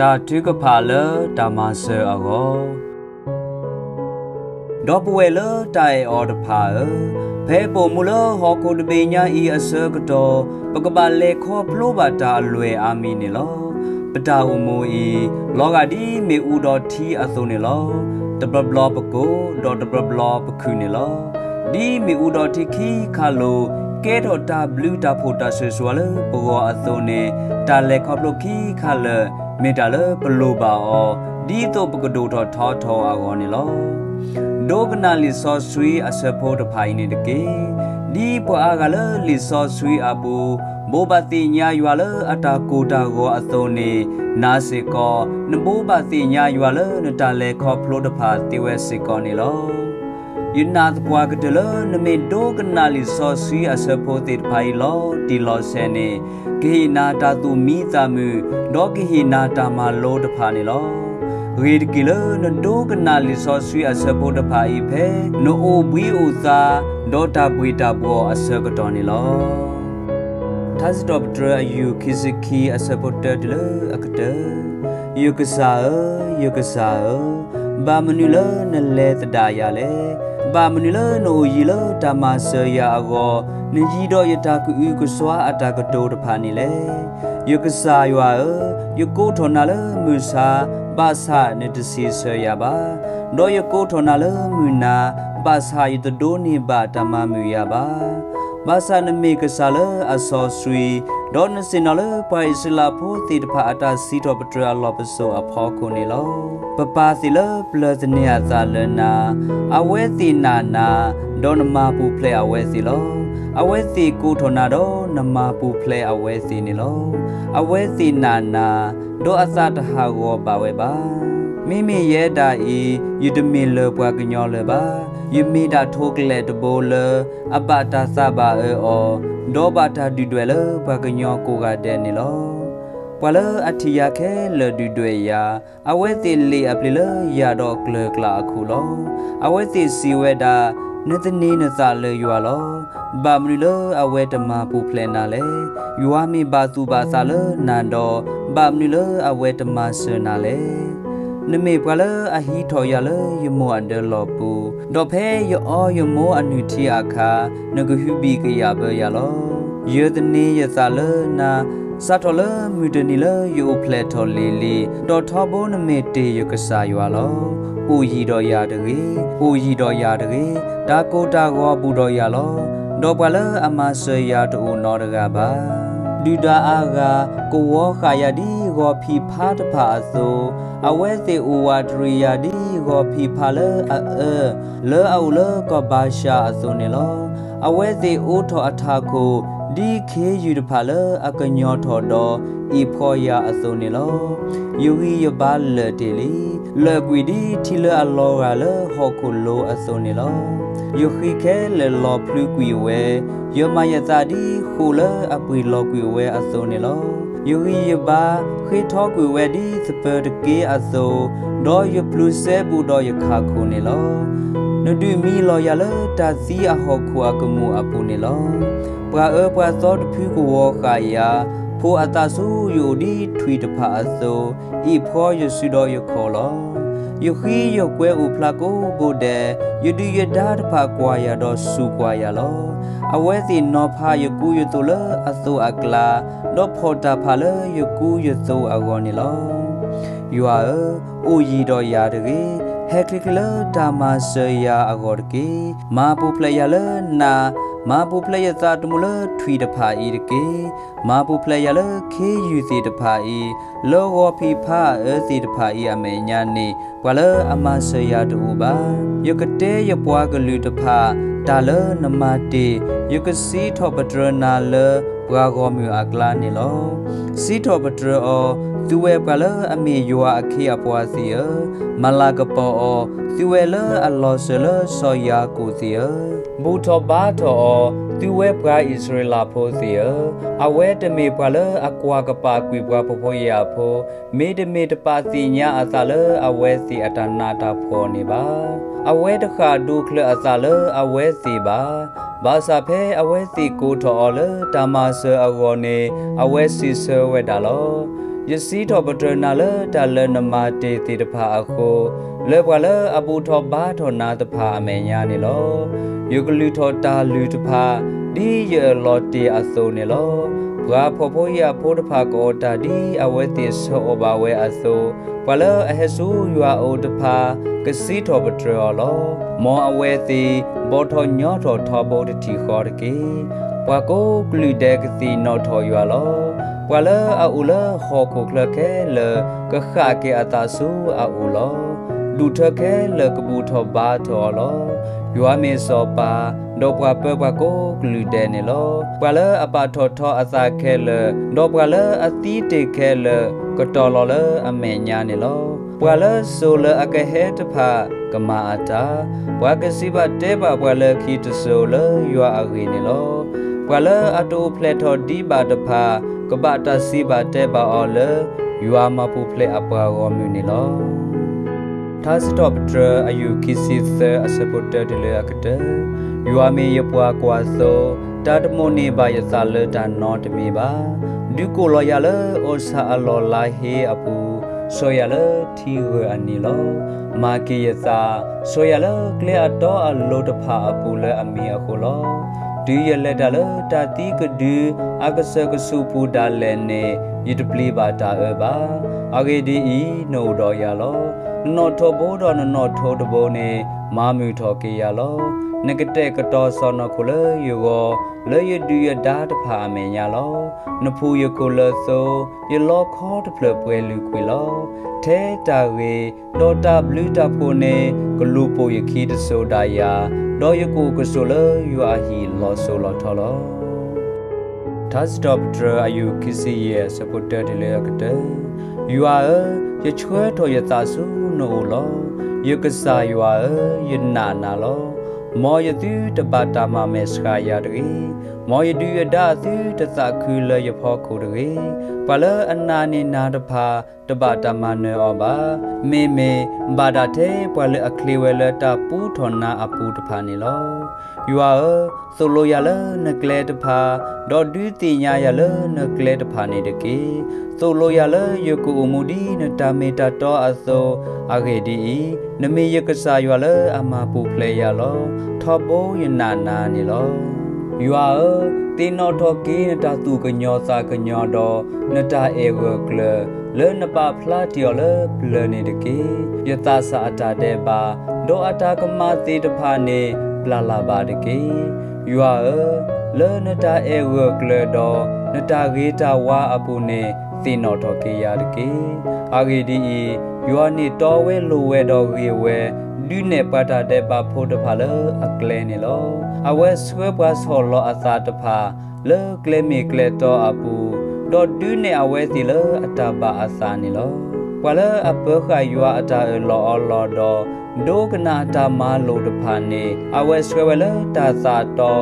တၢ်ထုကဖၣ်လၢတၢ်မၤစၢၤအဂီၢ်. ဒီပုၢ်ဝဲၢ်လၢတၢ်အဲၣ်အီၤတဖၣ်ဧၢ, ဖဲပအိၣ်မူလၢဟီၣ်ခိၣ်တဘ့ၣ်ညါအံၤအဆၢကတီၢ်, ပကဘၣ်လဲၤခီဖျိဘၣ်တၢ်အလွဲၢ်အါမံၤန့ၣ်လီၤ. ပတၢ်အိၣ်မူအံၤ လီၤဂာ်ဒ်မ့ၣ်အူဒီးထံအသိးန့ၣ်လီၤ. တဘျီဘျီပကိၢ်, ဒီးတဘျီဘျီပခုၣ်န့ၣ်လီၤ. ဒ်မ့ၣ်အူဒီးထံခံခါလိာ် ကဲထီၣ်တၢ်ဘျုးတၢ်ဖှိၣ်တၢ်ဆိၣ်ဂ့ၤဆိၣ်ဝါလၢပဂီၢ်အသိးန့ၣ်, တၢ်လဲၤခီဖျိခံခါလၢာ် မ့ၢ်တၢ်လၢပလိၣ်ဘၣ်အီၤ, ဒ်သိးပကဒိၣ်ထီၣ်ထီထီၣ်အဂီၢ်န့ၣ်လီၤ. ဒိကနၣ်လံာ်စီဆှံအဆၢဖိတဖၣ်အံၤန့ၣ်တက့ၢ်. ဒ်ပှၤအါဂၤလၢလံာ်စီဆှံအပူၤ ဘိးဘၣ်သ့ၣ်ညါယွၤလၢအတၢ်ကိၢ်တၢ်ဂီၤအသိးန့ၣ်, နၤစ့ၢ်ကီး နဘိးဘၣ်သ့ၣ်ညါယွၤလၢနတၢ်လဲၤခီဖျိတဖၣ်သ့ဝဲစ့ၢ်ကီးန့ၣ်လီၤ. ယနာ်သပှၢ်ကတၢၢ်လၢနမ့ၢ်ဒိကနၣ်လံာ်စီဆှံအဆၢဖိသ့ၣ်တဖၣ်အံၤလီၤတံၢ်လီၤဆဲးန့ၣ်, ကဟ့ၣ်နၤတၢ်သူၣ်မံသးမုာ်, ဒီးကဟ့ၣ်နၤတၢ်မၤလိတဖၣ်န့ၣ်လီၤ. ဂ့ၤတက့ၢ်လၢနဒိကနၣ်လံာ်စီဆှံအဆၢဖိတဖၣ်အံၤဖဲ နအိၣ်ဘှံးအိၣ်သါ ဒီးတၢ်ဘှ့ၣ်တၢ်ဘှီၣ်အဆၢကတီၢ်န့ၣ်လီၤ. ထါစံးထီၣ်ပတြၢၤအယူၢ်ခံဆံခံအဆၢဖိတၢတုၤလၢအကတၢၢ်. ယကစၢ်ဧၢ, ယကစၢ်ဧၢ, ဘၣ်မနုၤလၢနလဲၤသဒၣ်ယၤလဲၣ်. ဘၣ်မနုၤလၢနအိၣ်ယံၤလၢတၢ်မၤစၢၤယၤအဂီၢ်, နယံၤဒီးယတၢ်ကအုကစွါအတၢ်ကတိၤတဖၣ်န့ၣ်လဲၣ်. ယကစၢ်ယွၤဧၢ, ယကိးထီၣ်နၤလၢမုၢ်ဆါ, ဘၣ်ဆၣ်နတစံးဆၢယၤဘၣ်. ဒီးယကိးထီၣ်နၤလၢမုၢ်နၤ, ဘၣ်ဆၣ်ယတဒိးန့ၢ်ဘၣ်တၢ်မၤမုာ်ယၤဘၣ်. ဘၣ်ဆၣ်နမ့ၢ်ကစၢ်လၢအစီဆှံ, ဒီးနဆ့ၣ်နီၤလၢပှၤအံၣ်စရ့လးဖိသ့ၣ်တဖၣ်အတၢ်စံးထီၣ်ပတြၢၤအလီၢ်ပစိာ်အဖီခိၣ်န့ၣ်လီၤ. ပပၢ်သ့ၣ်လၢပျၢၤသန့ၤအသးလၢနၤ, အဝဲသ့ၣ်နာ်နၤ, ဒီးနမၤပူၤဖျဲးအဝဲသ့ၣ်လီၤ. အဝဲသ့ၣ်ကိးထီၣ်နၤဒီးနမၤပူၤဖျဲးအဝဲသ့ၣ်န့ၣ်လီၤ. အဝဲသ့ၣ်နာ်နၤ, ဒီးအသးတဟးဂီၤဘၣ်ဝဲဘၣ်. မ့မ့ၢ်ယဲဒၣ်အံၤ, ယတမ့ၢ်လၢၤပှၤကညီလၢၤဘၣ်. ယမ့ၢ်ဒၣ်ထိးကလဲာ်တဘိလၢ အဘၣ်တၢ်သးဘၣ်အၢအီၤ, ဒီးဘၣ်တၢ်ဒုၣ်ဒွဲၣ်လၢပှၤကညီကိးဂၤဒဲးန့ၣ်လီၤ. ပှၤလၢအထံၣ်ယၤခဲလၢာ်ဒုၣ်ဒွဲၣ်ယၤ, အဝဲသ့ၣ်လ့ၣ်အပျ့ၤလၢယၤဒီးကျၢၤကျါအခိၣ်လီၤ. အဝဲသ့ၣ်စံးဝဲဒၣ်, နသန့ၤနသးလၢယွၤလီၤ. ဘၣ်မနုၤလၢအဝဲတမၤပူၤဖျဲးနၤလဲၣ်. ယွၤမ့ၢ်ဘၣ်သူၣ်ဘၣ်သးလၢနၤဒီး, ဘၣ်မနုၤလၢအဝဲတမၤစၢၤနၤလဲၣ်. နမ့ၢ်ပှၤလၢအဟံးထီၣ်ယၤလၢယမိၢ်အဒၢလီၢ်ပူၤ, ဒီးဖဲယအီယမိၢ်အနုၢ်ထံအခါ, နကဟုဘံၣ်ကယာ်ဘၢယၤလီၤ. ယသန့ၤယသးလၢနၤ, စးထီၣ်လၢမုၢ်တနံၤလၢယအိၣ်ဖျဲၣ်ထီၣ်လံၤလံၤ, ဒီးထီဘိနမ့ၢ်တ့ၢ်ယကစၢ်ယွၤလီၤ. အိၣ်ယံၤဒီးယၤတဂ့ၤ, အိၣ်ယံၤဒီးယၤတဂ့ၤ, တၢ်ကိၢ်တၢ်ဂီၤဘူးဒီးယၤလီၤ. ဒီးပှၤလၢအမၤစၢၤယၤတအိၣ်နီတဂၤဘၣ်. ဒုၣ်ဒါအါဂၤ ကဝီၤဃာ်ယၤဒ်ဂီၤဖံးဖါတဖၣ်အသိး, အဝဲသ့ၣ်အိၣ်ဝးတရံးယၤဒ်ဂီၤဖံးဖါလၢအအၢ, လၢအအိၣ်လၢကီၢ်ဘၤၡၤအသိးန့ၣ်လီၤ. အဝဲသ့ၣ်အိးထီၣ်အထးခိၣ် ဒ်ခ့ယုၢ်တဖၣ်လၢအကညီၤထီၣ်ဒီးအံးဖှီယၤအသိးန့ၣ်လီၤ. ယဂံၢ်ယဘါလၢာ်တ့ၢ်လံ, လၢာ်ကွံာ်ဒ်ထံလၢအလီၤဂာ်လၢဟီၣ်ခိၣ်လိၤအသိးန့ၣ်လီၤ. ယဃံခဲလၢာ်လီၤဖျုးကွံာ်ဝဲ, ယမၤယသးဒ်ဃိာ်လၢအပှ့ၤလီၤကွံာ်ဝဲအသိးန့ၣ်လီၤ. ယဂံၢ်ယဘါဃ့ထီကွံာ်ဝဲဒ်သပၢၤတက့ၢ်အသိး, ဒီးယပျူၤစဲဘူးဒီးယခးခိၣ်န့ၣ်လီၤ. နဒုးမံလီၤယၤလၢတၢ်သံအဟီၣ်ခိၣ်အကမူၣ်အပူၤန့ၣ်လီၤ. ပှၤအၢပှၤသီတဖုကဝီၤဃာ်ယၤ, ဖိးအသးဆူယအိၣ်ဒ်ထွံၣ်တဖၣ်အသိး, အံးဖှီယစုဒီးယခီၣ်လီၤ. ယဃံယကွဲအိၣ်ဖျါကိးဘိဒဲး, ယဒုၣ်ယဒါတဖၣ်ကွၢ်ယၤဒီးစူၢ်ကွၢ်ယၤလီၤ. အဝဲသ့ၣ်နီၤဖးယကူယသိးလၢအသိးအကျါ, ဒီးဖီၣ်တၢ်ဖးလၢယကူယသိးအဂီၢ်န့ၣ်လီၤ. ယွၤဧၢ, အိၣ်ယံၤဒီးယၤတဂ့ၤ, ဟဲချ့ချ့လၢတၢ်မၤစၢၤယၤအဂီၢ်တက့ၢ်. မၤပူၤဖျဲးယၤလၢနၤ, မၤပူၤဖျဲးယသးသမူလၢထွံၣ်တဖၣ်အံၤတက့ၢ်. မၤပူၤဖျဲးယၤလၢခ့ယုၢ်သ့ၣ်တဖၣ်အံၤ, လၢဂီၤဖံးဖါအအၢသ့ၣ်တဖၣ်အံၤအမဲာ်ညါန့ၣ်, ပှၤလၢအမၤစၢၤယၤတအိၣ်ဘၣ်. ယကတဲယပှၤကလုာ်တဖၣ် တၢ်လၢနမၤတ့ၢ်, ယကစံးထီၣ်ပတြၢၤနၤလၢပှၤဂီၢ်မုၢ်အကျါန့ၣ်လီၤ. စံးထီၣ်ပတြၢၤအီၤ, သုဝဲပှၤလၢအမ့ၢ်ယွၤအခ့အပှၤသ့ၣ်ဧၢ, မၤလၤကပီၤအီၤ, သုဝဲလၢအလီၤစၢၤလၢစီၤယၤကိာ်သ့ၣ်ဧၢ, ဘူၣ်ထီၣ်ဘါထီၣ်အီၤ, သုဝဲပှၤအံၣ်စရ့လးဖိသ့ၣ်ဧၢ. အဝဲတမ့ၢ်ပှၤလၢအကွၢ်ကပာ်ကွံာ်ပှၤဖှီၣ်ဖိယာ်ဖိ, မ့တမ့ၢ်တပာ်သ့ၣ်ညါအသးလၢအဝဲသ့ၣ်အတၢ်နးတၢ်ဖှီၣ်န့ၣ်ဘၣ်. အဝဲတဃၣ်ဒိချၢးအသးလၢအဝဲသ့ၣ်ဘၣ်. ဘၣ်ဆၣ်ဖဲအဝဲသ့ၣ်ကိးထီၣ်အီၤလၢတၢ်မၤစၢၤအဂီၢ်န့ၣ်, အဝဲစံးဆၢဝဲဒၣ်လီၤ. ယစံးထီၣ်ပတြၢၤနၤလၢတၢ်လၢနမၤတ့ၢ်သ့ၣ်တဖၣ်အဃိ, လၢပှၤလၢအဘူၣ်ထီၣ်ဘါထီၣ်နၤတဖၣ်အမဲာ်ညါန့ၣ်လီၤ. ယကလုၢ်ထီၣ်တၢ်လုၢ်တဖၣ် ဒ်ယအၢၣ်လီၤတ့ၢ်အသိးန့ၣ်လီၤ. ပှၤဖှီၣ်ဖိယာ်ဖိတဖၣ်ကအီၣ်တၢ်ဒ်အဝဲသ့ၣ်ဆၢအီၣ်ဘၣ်ဝဲအသိး, ပှၤလၢအဟဲဆူယွၤအအိၣ်တဖၣ် ကစံးထီၣ်ပတြၢၤအီၤလီၤ. မ်အဝဲသ့ၣ်ဘီၣ်ထီၣ်ညီထီၣ်ထီဘိတထံၣ်ဃီတက့ၢ်. ပှၤကိးကလုာ်ဒဲးကသ့ၣ်နီၣ်ထီၣ်ယွၤလီၤ. ပှၤလၢအအိၣ်လၢဟီၣ်ခိၣ်ချၢခဲလၢာ် ကဃၣ်က့ၤအသးဆူအအိၣ်လီၤ. ဒူၣ်ထၢခဲလၢာ်ကဘူၣ်ထီၣ်ဘါထီၣ်အီၤလီၤ. ယွၤမ့ၢ်စီၤပၤ, ဒီးပှၤပၢပှၤကိးကလုာ်ဒဲးန့ၣ်လီၤ. ပှၤလၢအပာ်ထီၣ်ထီအသးခဲလၢာ်, ဒီးပှၤလၢအသံတ့ၢ်ခဲလၢာ် ကတီၤလီၤလၢအမဲာ်ညါန့ၣ်လီၤ. ပှၤလၢစိၤလၢအကဟဲတဖၣ် ကမၤအတၢ်, ပှၤကစံးဘၣ်တဲဘၣ်ပှၤလၢခံတစိၤလၢယွၤအဂ့ၢ်န့ၣ်လီၤ. ပှၤလၢအတအိၣ်ဖျဲၣ်ထီၣ်ဒံးဘၣ်တဖၣ် ကဘၣ်တၢ်စံးဘၣ်တဲဘၣ်အီၤလၢ ယွၤမၤပူၤဖျဲးအပှၤဂီၢ်မုၢ်န့ၣ်လီၤ. ထါစံးထီၣ်ပတြၢၤ အယူၢ်ခံဆံသၢ အဆၢဖိတၢတုၤလၢအကတၢၢ်, ယွၤမ့ၢ်ယပှၤကွၢ်သိ, တၢ်တမိၣ်န့ၢ်ဘၣ်ယသးလၢတၢ်နီတမံၤဘၣ်. ဒုးကိးလီၤယၤလၢအီၣ်ဆၣ်အလီၢ်လါဟ့အပူၤ, စိာ်ယၤလၢထံဂၢၢ်အနံၤလီၤ. မၤက့ၤယသး, စိာ်ယၤလၢကျဲအတီအလိၤတဖၣ်အပူၤလၢအမံၤအဃိလီၤ. တုၤယလဲၤတၢ်လၢတၢ်သံကဒု အကစၢၢ်ကဆူးပူၤဒၣ်လဲာ်န့ၣ် ယတပျံၤဘၣ်တၢ်အၢဘၣ်. အဂ့ၢ်ဒ်အံၤ, နအိၣ်ဒီးယၤလီၤ. နနီၣ်ထိးဘိဒီးနနီၣ်ထိးတဘိန့ၣ် မၤမုာ်ထီၣ်က့ၤယၤလီၤ. နကတဲာ်ကတီၤစီၢ်နီၤခိၣ်လၢယဂီၤ, လၢယဒုၣ်ယဒါတဖၣ်အမဲာ်ညါလီၤ. နဖှူယခိၣ်လၢသိ, ယလီခီတဖျၢၣ်ပှဲၤလုာ်ကွံာ်လီၤ. ထဲတၢ်ဂ့ၤ, ဒီးတၢ်ဘျုးတၢ်ဖှိၣ်န့ၣ် ကလူၤပိာ်ယခံတစိၤဒၣ်ယၤ, ဒီးယကအိၣ်ကဆိးလၢယွၤအဟံၣ်လီၤစိၤလီၤထီလီၤ. ထါစံးထီၣ်ပတြၢၤ အယူၢ်ခံဆံယဲၢ် အဆၢဖိတၢတုၤလၢအကတၢၢ်, ယွၤဧၢ, ယဆှၢထီၣ်ယသးဆူနအိၣ်လီၤ. ယကစၢ်ယွၤဧၢ, ယနာ်နၤလီၤ. မ်ယသုတဘၣ်တၢ်မၤမဲာ်ဆှးယၤတဂ့ၤ. မ်ယဒုၣ်ယဒါအသုတသးခုလၢယဖီခိၣ်တဂ့ၤ. ပှၤလၢအနာ်န့ၢ်နၤတဖၣ် တဘၣ်တၢ်မၤနၢၤအီၤဘၣ်. မ့မ့ၢ်ဘၣ်တၢ်ထဲပှၤလၢအချ့ဝဲလၢတၢ်ပူထီၣ်နါအပူၤတဖၣ်န့ၣ်လီၤ. ယွၤဧၢ, သိၣ်လိယၤလၢနကျဲတဖၣ်, ဒီးဒုးသ့ၣ်ညါယၤလၢနကျဲတဖၣ်န့ၣ်တက့ၢ်. သိၣ်လိယၤလၢယကအိၣ်မူဒ်နတၢ်မ့ၢ်တၢ်တီအသိး, အဂ့ၢ်ဒ်အံၤ, နမ့ၢ်ယကစၢ်ယွၤလၢအမၤပူၤဖျဲးယၤလီၤ. ထီဘိယနာ်နၤန့ၣ်လီၤ. ယွၤဧၢ, သ့ၣ်နီၣ်ထီၣ်က့ၤနတၢ်သူၣ်ကညီၤသးကညီၤဒီး နတၢ်အဲၣ်ဂၢၢ်ကျၢၤ လၢနပာ်ဖျါတ့ၢ်အီၤလၢပျၢၤန့ၣ်တက့ၢ်. ယသးစၢ်အတၢ်ဒဲးဘး, ဒီးအတၢ်ကမၣ်သ့ၣ်တဖၣ်န့ၣ် ပျၢ်လၢ်ဘၣ်တက့ၢ်. ယွၤဧၢ, လၢနတၢ်အဲၣ်ဂၢၢ်ကျၢၤဒီး နတၢ်ဂ့ၤတၢ်ဝါအပူၤန့ၣ် သ့ၣ်နီၣ်ထီၣ်က့ၤယၤတက့ၢ်. အဂ့ၢ်ဒ်အံၤ, ယွၤန့ၣ်တီဝဲလိၤဝဲဒီးဂ့ၤဝဲ, ဒုးနဲၣ်ပှၤတၢ်ဒဲးဘးဖိတဖၣ်လၢအကျဲန့ၣ်လီၤ. အဝဲဆှၢပှၤဆီၣ်လီၤအသးတဖၣ် လၢကျဲမ့ၢ်ကျဲတီအပူၤ, ဒီးဒုးနဲၣ်အဝဲသ့ၣ်လၢအတၢ်ဘၣ်အသးန့ၣ်လီၤ. ပှၤလၢအပၢဃာ်ယွၤအတၢ်အၢၣ်လီၤအီလီၤဒီး ဒိကနၣ်အတၢ်မၤလိာ်တဖၣ်န့ၣ် အဝဲဆှၢဝဲလၢတၢ်သးတီ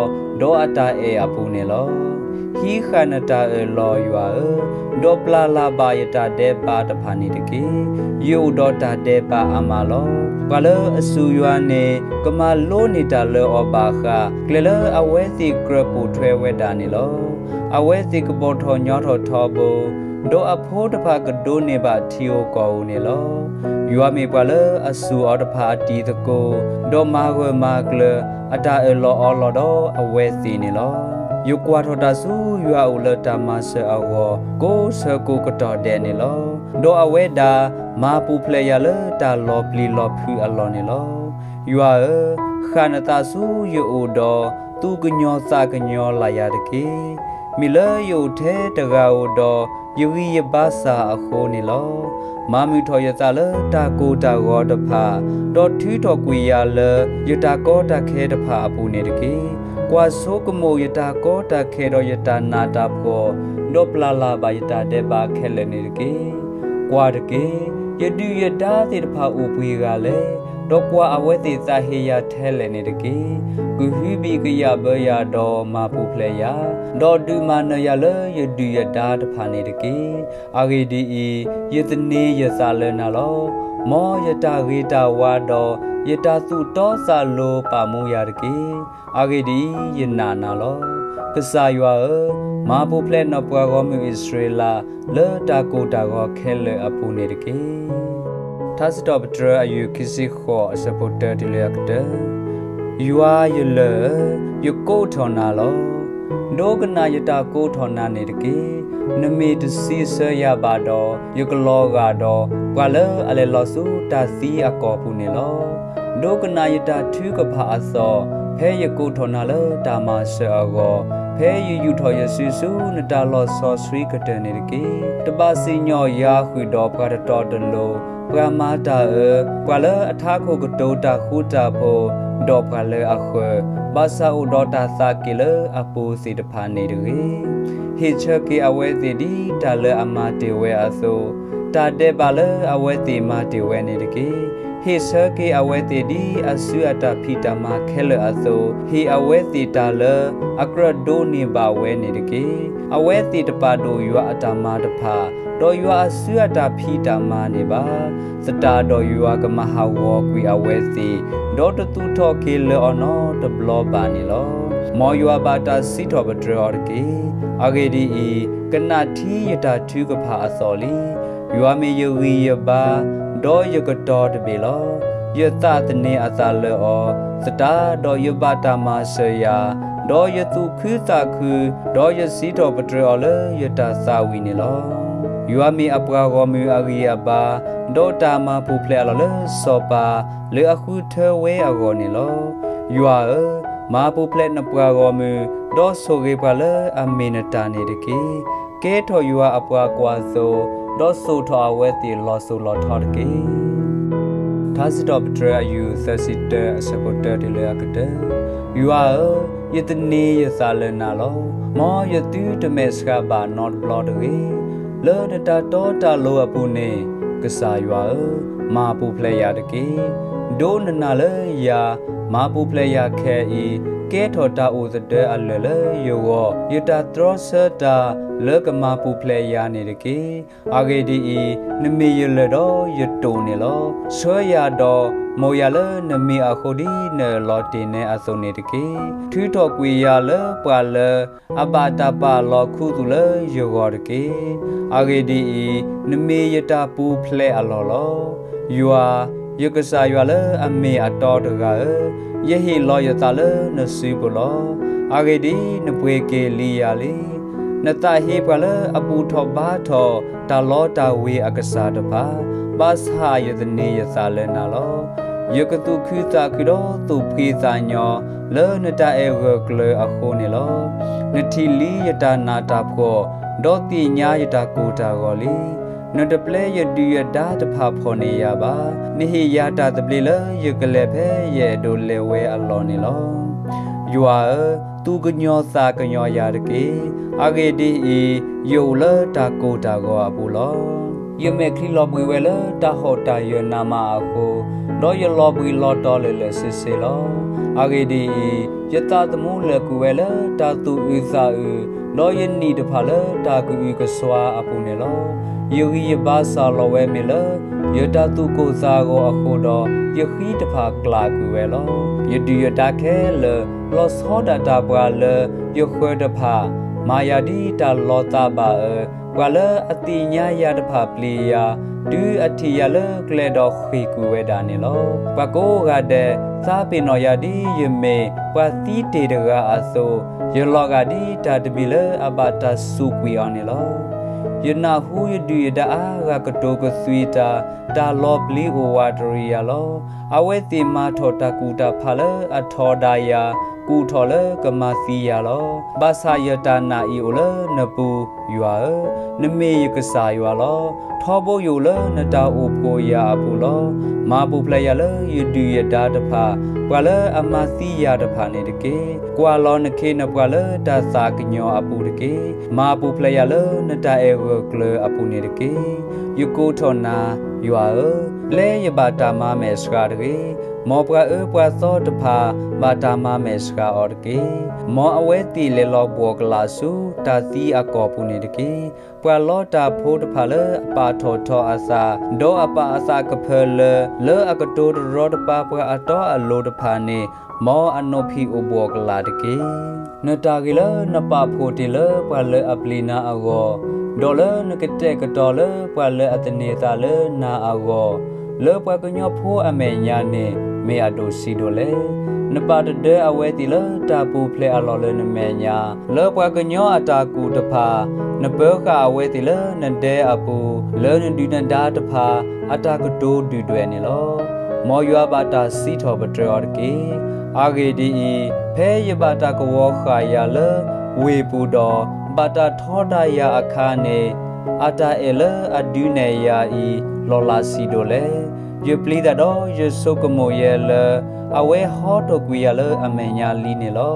ဒီးအတၢ်အဲၣ်အပူၤန့ၣ်လီၤ. ဟံးဃာ်နတၢ်အၢၣ်လီၤယွၤဧၢ, ဒီးပျၢ်လၢ်ဘၣ်ယတၢ်ဒဲးဘးတဖၣ်န့ၣ်တက့ၢ်. ယအိၣ်ဒီးတၢ်ဒဲးဘးအါမးလီၤ. ပှၤလၢအစူၢ်ယွၤန့ၣ် ကမၤလိန့ၢ်တၢ်လၢအီၤဘၣ်ဃး ကျဲလၢအဝဲသ့ၣ်ကြၢးပိာ်ထွဲဝဲဒၣ်န့ၣ်လီၤ. အဝဲသ့ၣ်ကဘီၣ်ထီၣ်ညီထီၣ်ထီဘိ, ဒီးအဖိတဖၣ်ကဒိးန့ၢ်ဘၣ်ထံဧိၤကီၢ်ဧိၤန့ၣ်လီၤ. ယွၤမ့ၢ်ပှၤလၢအစူၢ်အီၤတဖၣ်အတံၤသကိး, ဒီးမၤဂၢၢ်မၤကျၢၤ အတၢ်အၢၣ်လီၤအီလီၤဒီးအဝဲသ့ၣ်န့ၣ်လီၤ. ယကွၢ်ထီၣ်တၢ်ဆူယွၤအအိၣ်လၢတၢ်မၤစၢၤအဂီၢ် ကိးဆၢကိးကတီၢ်ဒဲးန့ၣ်လီၤ. ဒီးအဝဲဒၣ်မၤပူၤဖျဲးယၤလၢတၢ်လီၤပျံၤလီၤဖုးအလီၢ်န့ၣ်လီၤ. ယွၤဧၢ, ဃၣ်နသးဆူယအိၣ်ဒီး သူၣ်ကညီၤသးကညီၤလၢ်ယၤတက့ၢ်. မ့ၢ်လၢယအိၣ်ထဲတဂၤဧိၤဒီး ယဂံၢ်ယဘါစၢ်အဃိန့ၣ်လီၤ. မၤမုာ်ထီၣ်ယသးလၢတၢ်ကိၢ်တၢ်ဂီၤတဖၣ်, ဒီးထုးထီၣ်ကွံာ်ယၤလၢယတၢ်ကီတၢ်ခဲတဖၣ်အပူၤန့ၣ်တက့ၢ်. ကွၢ်ဆိကမိၣ်ယတၢ်ကီတၢ်ခဲဒီးယတၢ်နးတၢ်ဖှီၣ်, ဒီးပျၢ်လၢ်ဘၣ်ယတၢ်ဒဲးဘးခဲလၢာ်န့ၣ်တက့ၢ်. ကွၢ်တက့ၢ်, ယဒုၣ်ယဒါသ့ၣ်တဖၣ်အိၣ်ပှဲၤဂၤလဲၣ်, ဒီးကွၢ်အဝဲသ့ၣ်သးဟ့ယၤထဲလဲၣ်န့ၣ်တက့ၢ်. ကဟုဘံၣ်ကယာ်ဘၢယၤဒီးမၤပူၤဖျဲးယၤ, ဒီးဒုးမၤနၢၤယၤလၢယဒုၣ်ယဒါတဖၣ်န့ၣ်တက့ၢ်. အဂ့ၢ်ဒ်အံၤ, ယသန့ၤယသးလၢနၤလီၤ. မ်ယတၢ်ဂ့ၤတၢ်ဝါဒီး ယတၢ်သူၣ်တီသးလိၤပာ်မူယၤတက့ၢ်. အဂ့ၢ်ဒ်အံၤ, ယနာ်နၤလီၤ. ကစၢ်ယွၤဧၢ, မၤပူၤဖျဲးနပှၤဂီၢ်မုၢ်အံၣ်စရ့လး လၢတၢ်ကိၢ်တၢ်ဂီၤခဲလၢာ်အပူၤန့ၣ်တက့ၢ်. ထါစံးထီၣ်ပတြၢၤအယုၢ်ခံဆံဃိးအဆၢဖိတၢတုၤလၢအကတၢၢ်. ယွၤယလၢၢ်ဧၢ, ယကိးထီၣ်နၤလီၤ. ဒိကနၣ်ယတၢ်ကိးထီၣ်နၤန့ၣ်တက့ၢ်. နမ့ၢ်တဆံးဆၢယၤဘၣ်ဒီး, ယကလီၤဂာ်ဒီး ပှၤလၢအလဲၤလီၤဆူတၢ်သံအကီၢ်ပူၤန့ၣ်လီၤ. ဒိကနၣ်ယတၢ်ထုကဖၣ်အသီၣ်, ဖဲယကိးထီၣ်နၤလၢတၢ်မၤစၢၤအဂီၢ်, ဖဲယယူာ်ထီၣ်ယစုဆူနတၢ်လီၤဆီဆှံကတၢၢ်န့ၣ်တက့ၢ်. တဘၣ်စံၣ်ညီၣ်ယၤဃုာ်ဒီးပှၤတတီတလိၤ, ပှၤမၤတၢ်အၢ, ပှၤလၢအထးခိၣ်ကတိၤတၢ်ဃူတၢ်ဖိး, ဒီးပှၤလၢအဃၢၤ, ဘၣ်ဆၣ်အိၣ်ဒီးတၢ်သးက့ၤလၢအပူၤသ့ၣ်တဖၣ်န့ၣ်တဂ့ၤ. ဟ့ၣ်ဆၢက့ၤအဝဲသ့ၣ်ဒ်တၢ်လၢအမၤတ့ၢ်ဝဲအသိး, တၢ်ဒဲးဘးလၢအဝဲသ့ၣ်မၤတ့ၢ်ဝဲန့ၣ်တက့ၢ်. ဟ့ၣ်ဆၢက့ၤအဝဲသ့ၣ်ဒ်အစုအတၢ်ဖံးတၢ်မၤခဲလၢာ်အသိး, ဟ့ၣ်အဝဲသ့ၣ်တၢ်လၢအကြၢးဒိးန့ၢ်ဘၣ်ဝဲန့ၣ်တက့ၢ်. အဝဲသ့ၣ်တပာ်ဒိၣ်ယွၤအတၢ်မၤတဖၣ်, ဒီးယွၤအစုအတၢ်ဖံးတၢ်မၤန့ၣ်ဘၣ်. သတးဒီးယွၤကမၤဟးဂီၤကွံာ်အဝဲသ့ၣ်, ဒီးတသူၣ်ထီၣ်က့ၤလၢၤအီၤနီတဘျီဘၣ်န့ၣ်လီၤ. မ်ယွၤဘၣ်တၢ်စံးထီၣ်ပတြၢၤအီၤတက့ၢ်. အဂ့ၢ်ဒ်အံၤ, ကနၣ်ထံယတၢ်ထုကဖၣ်အသီၣ်လံ. ယွၤမ့ၢ်ယဂံၢ်ယဘါ, ဒီးယကတီၤတဘ့ၣ်လီၤ. ယသးသန့ၤအသးလၢာ်အီၤ, သတးဒီးယဘၣ်တၢ်မၤစၢၤယၤ, ဒီးယသူၣ်ခုသးခု, ဒီးယစံးထီၣ်ပတြၢၤအီၤလၢယတၢ်သးဝံၣ်န့ၣ်လီၤ. ယွၤမ့ၢ်အပှၤဂီၢ်မုၢ်အဂံၢ်အဘါ, ဒီးတၢ်မၤပူၤဖျဲးအလီၢ်လၢစီၤပၤ, လၢအဃုထၢဝဲအဂီၢ်န့ၣ်လီၤ. ယွၤဧၢ, မၤပူၤဖျဲးနပှၤဂီၢ်မုၢ်, ဒီးဆိၣ်ဂ့ၤပှၤလၢအမ့ၢ်နတၢ်န့ၣ်တက့ၢ်. ကဲထီၣ်ယွၤအပှၤကွၢ်သိ, ဒီးစိာ်ထီၣ်အဝဲသ့ၣ်လီၤစိၤလီၤထီတက့ၢ်. ထါစံးထီၣ်ပတြၢၤအယုၢ်သၢဆံတၢအဆၢဖိတၢတုၤလၢအကတၢၢ်. ယွၤဧၢ, ယသန့ၤယသးလၢနၤလီၤ. မ်ယသုတမဲာ်ဆှးဘၣ်နီတဘျီတဂ့ၤ. လၢနတၢ်တီတၢ်လိၤအပူၤန့ၣ်, ကစၢ်ယွၤဧၢ, မၤပူၤဖျဲးယၤတက့ၢ်. ဒိကနၣ်လၢယၤ, မၤပူၤဖျဲးယၤခဲအံၤ, ကဲထီၣ်တၢ်အိၣ်သဒၢအလၢာ်လၢယဂီၢ်, ယတၢ်တြီဆၢတၢ်လၢကမၤပူၤဖျဲးယၤန့ၣ်တက့ၢ်. အဂ့ၢ်ဒ်အံၤ, နမ့ၢ်ယလၢၢ်ဒီးယတိာ်န့ၣ်လီၤ. ဆှၢယၤဒီးမိၢ်ယၤလၢနမ့ၢ်အဃိဒ်နအၢၣ်လီၤတ့ၢ်နဲအသိးန့ၣ်တက့ၢ်. ထုးထီၣ်ကွံာ်ယၤလၢပှၤလၢအဘၣ်တၢ်ပာ်လီၤခူသူၣ်လၢယဂီၢ်တက့ၢ်. အဂ့ၢ်ဒ်အံၤ, နမ့ၢ်ယတၢ်ပူၤဖျဲးအလီၢ်လီၤ. ယွၤ, ယကစၢ်ယွၤလၢအမ့ၢ်အတီတဂၤဧၢ, ယဟ့ၣ်လီၤယသးလၢနစုပူၤလီၤ. အဂ့ၢ်ဒ်အံၤ, နပှ့ၤက့ၤလံယၤလံ. နသးဟ့ပှၤလၢအဘူၣ်ထီၣ်ဘါထီၣ်တၢ်လီတၢ်ဝ့ၤအကစၢ်တဖၣ်, ဘၣ်ဆၣ်ယသန့ၤယသးလၢနၤလီၤ. ယကသူၣ်ခုသးခုဒီးသူၣ်ဖှံသးညီ လၢနတၢ်အဲၣ်ဂၢၢ်ကျၢၤအဃိန့ၣ်လီၤ. နထံၣ်လံယတၢ်နးတၢ်ဖှီၣ်, ဒီးသ့ၣ်ညါယတၢ်ကိၢ်တၢ်ဂီၤလံ. နတပျဲယဒုၣ်ယဒါတဖၣ်ဖီၣ်န့ၢ်ယၤဘၣ်. နဟ့ၣ်ယၤတၢ်သဘျ့လၢယကလဲၤဖဲယအဲၣ်ဒိးလဲၤဝဲအလီၢ်န့ၣ်လီၤ. ယွၤဧၢ, သူၣ်ကညီၤသးကညီၤယၤတက့ၢ်. အဂ့ၢ်ဒ်အံၤ, ယအိၣ်လၢတၢ်ကိၢ်တၢ်ဂီၤအပူၤလီၤ. ယမဲာ်ချံလီၤဘှံးဝဲလၢတၢ်ဟီၣ်တၢ်ယၢၤနးမးအဃိ, ဒီးယလီၤဘှံးလီၤတီၤလၢာ်လၢာ်ဆ့ဆ့လီၤ. အဂ့ၢ်ဒ်အံၤ, ယသးသမူလၢာ်ကွံာ်ဝဲလၢတၢ်သူၣ်အုးသးအုး, ဒီးယနံၣ်တဖၣ်လၢတၢ်ကအုကစွါအပူၤန့ၣ်လီၤ. ယဂံၢ်ယဘါစၢ်လီၤဝဲမ့ၢ်လၢ ယတၢ်သူၣ်ကိၢ်သးဂီၤအဃိဒီး, ယဃံတဖၣ်ကျၣ်ကွံာ်ဝဲလီၤ. ယဒုၣ်ယဒါခဲလၢာ်, လီၤဆီဒၣ်တၢ်ပှၤလၢယဃၢၤတဖၣ်, မၤယၤဒ်တၢ်လီၤသးဘၣ်အၢ, ပှၤလၢအသ့ၣ်ညါယၤတဖၣ်ပျံၤယၤ, တုၤအထံၣ်ယၤလၢကျဲဒီးဃ့ၢ်ကွံာ်ဝဲဒၣ်န့ၣ်လီၤ. ပှၤကိးဂၤဒဲး သးပ့ၤနီၣ်ယၤဒ်ယမ့ၢ်ပှၤသံတ့ၢ်တဂၤအသိး, ယလီၤဂာ်ဒ်တၢ်တမံၤလၢအဘၣ်တၢ်စူးကွံာ်အီၤန့ၣ်လီၤ. ယနၢ်ဟူယဒုၣ်ယဒါအါဂၤကတိၤကသွံတၢ်, တၢ်လီၤပျံၤအိၣ်ဝးတရံးယၤလီၤ. အဝဲသ့ၣ်မၤထီၣ်တၢ်ကူၣ်တၢ်ဖးလၢအထီဒါယၤ, ကူၣ်ထီၣ်လၢကမၤသံယၤလီၤ. ဘၣ်ဆၣ်ယတၢ်နာ်အံၤအိၣ်လၢနပူၤ, ယွၤဧၢ, နမ့ၢ်ယကစၢ်ယွၤလီၤ. ထီဘိယအိၣ်လၢနတၢ်အိၣ်ဖှိၣ်ယၤအပူၤလီၤ. မၤပူၤဖျဲးယၤလၢယဒုၣ်ယဒါတဖၣ်, ပှၤလၢအမၤသံယၤတဖၣ်န့ၣ်တက့ၢ်. ကွၢ်လီၤနခ့နပှၤလၢတၢ်သးကညီၤအပူၤတက့ၢ်. မၤပူၤဖျဲးယၤလၢနတၢ်အဲၣ်ဂၢၢ်ကျၢၤအပူၤန့ၣ်တက့ၢ်. ယကိးထီၣ်နၤ, ယွၤဧၢ, ပျဲယဘၣ်တၢ်မၤမဲာ်ဆှးတဂ့ၤ, မ်ပှၤအၢပှၤသီတဖၣ် ဘၣ်တၢ်မၤမဲာ်ဆှးအီၤတက့ၢ်. မ်အဝဲသ့ၣ်လဲၤလီၤဘှီၣ်ကလာ်ဆူတၢ်သံအကီၢ်ပူၤန့ၣ်တက့ၢ်. ပှၤလီတၢ်ဖိတဖၣ်လၢအပာ်ထီၣ်ထီအသး, ဒီးအပာ်အသးကဖၢလၢ လၢအကတိၤတရီတပါပှၤအတီအလိၤတဖၣ်န့ၣ်, မ်အနိးဖံးအိၣ်ဘှီၣ်ကလာ်တက့ၢ်. နတၢ်ဂ့ၤလၢနပာ်ဖှိၣ်တ့ၢ်လၢပှၤလၢအပျံၤနၤအဂီၢ်, ဒီးလၢနကတဲာ်ကတီၤလၢပှၤလၢအသန့ၤသးလၢနၤအဂီၢ်, လၢပှၤကညီဖိအမဲာ်ညါန့ၣ် မ့ၢ်အဒိၣ်ဆံးဒိၣ်လဲၣ်. နပာ်တဒၢအဝဲသ့ၣ်လၢတၢ်ပူၤဖျဲးအလီၢ်လၢနမဲာ်ညါ, လၢပှၤကညီအတၢ်ကူၣ်တဖၣ်, နပၢဃာ်အဝဲသ့ၣ်လၢနဒဲအပူၤ, လၢနဒုၣ်နဒါတဖၣ် အတၢ်ကတိၤဒုၣ်ဒွဲၣ်န့ၣ်လီၤ. မ်ယွၤဘၣ်တၢ်စံးထီၣ်ပတြၢၤအီၤတက့ၢ်. အဂ့ၢ်ဒ်အံၤ, ဖဲယဘၣ်တၢ်ကဝီၤဃာ်ယၤလၢဝ့ၢ်ပူၤဒီး, ဘၣ်တၢ်ထီဒါယၤအခါန့ၣ်, အတၢ်အဲၣ်လၢအဒုးနဲၣ်ယၤအံၤ လီၢ်လၤဆံးဒိၣ်လဲၣ်. ယပျံၤတၢ်ဒီးယဆိကမိၣ်ယဲလၢ အဝဲဟီထီၣ်ကွံာ်ယၤလၢအမဲာ်ညါလံန့ၣ်လီၤ.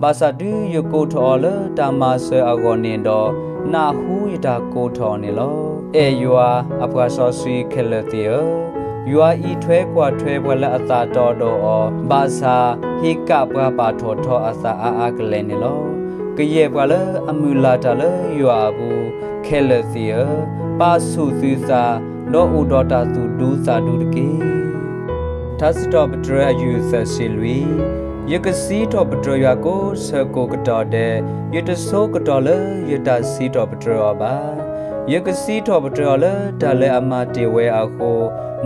ဘၣ်ဆၣ်တုၤယကိးထီၣ်အီၤလၢတၢ်မၤစၢၤအဂီၢ်န့ၣ်ဒီး, နၢ်ဟူယတၢ်ကိးထီၣ်န့ၣ်လီၤ. အဲၣ်ယွၤအပှၤစီဆှံခဲလၢာ်သ့ၣ်ဧၢ, ယွၤအံးထွဲကွၢ်ထွဲပှၤလၢအသးတီဒီးအီၤ, ဘၣ်ဆၣ်ဟ့ၣ်ကၣ်ပှၤပာ်ထီၣ်ထီအသးအါအါကလဲာ်န့ၣ်လီၤ. ကယဲၢ်ပှၤလၢအမုၢ်လၢ်တၢ်လၢယွၤအပူၤခဲလၢာ်သ့ၣ်ဧၢ, ပာ်ဆူၣ်သုသး, ဒီးအိၣ်ဒီးတၢ်သူၣ်ဒူသးဒူတက့ၢ်. ထါစံးထီၣ်ပတြၢၤအယူၢ်သၢဆံလွံၢ်, ယကစံးထီၣ်ပတြၢၤယွၤကိးဆၢကိးကတီၢ်ဒဲး, ယတဆိကတီၢ်လၢယတၢ်စံးထီၣ်ပတြၢၤအီၤဘၣ်. ယကစံးထီၣ်ပတြၢၤအီၤလၢတၢ်လၢအမၤတ့ၢ်ဝဲအဃိ,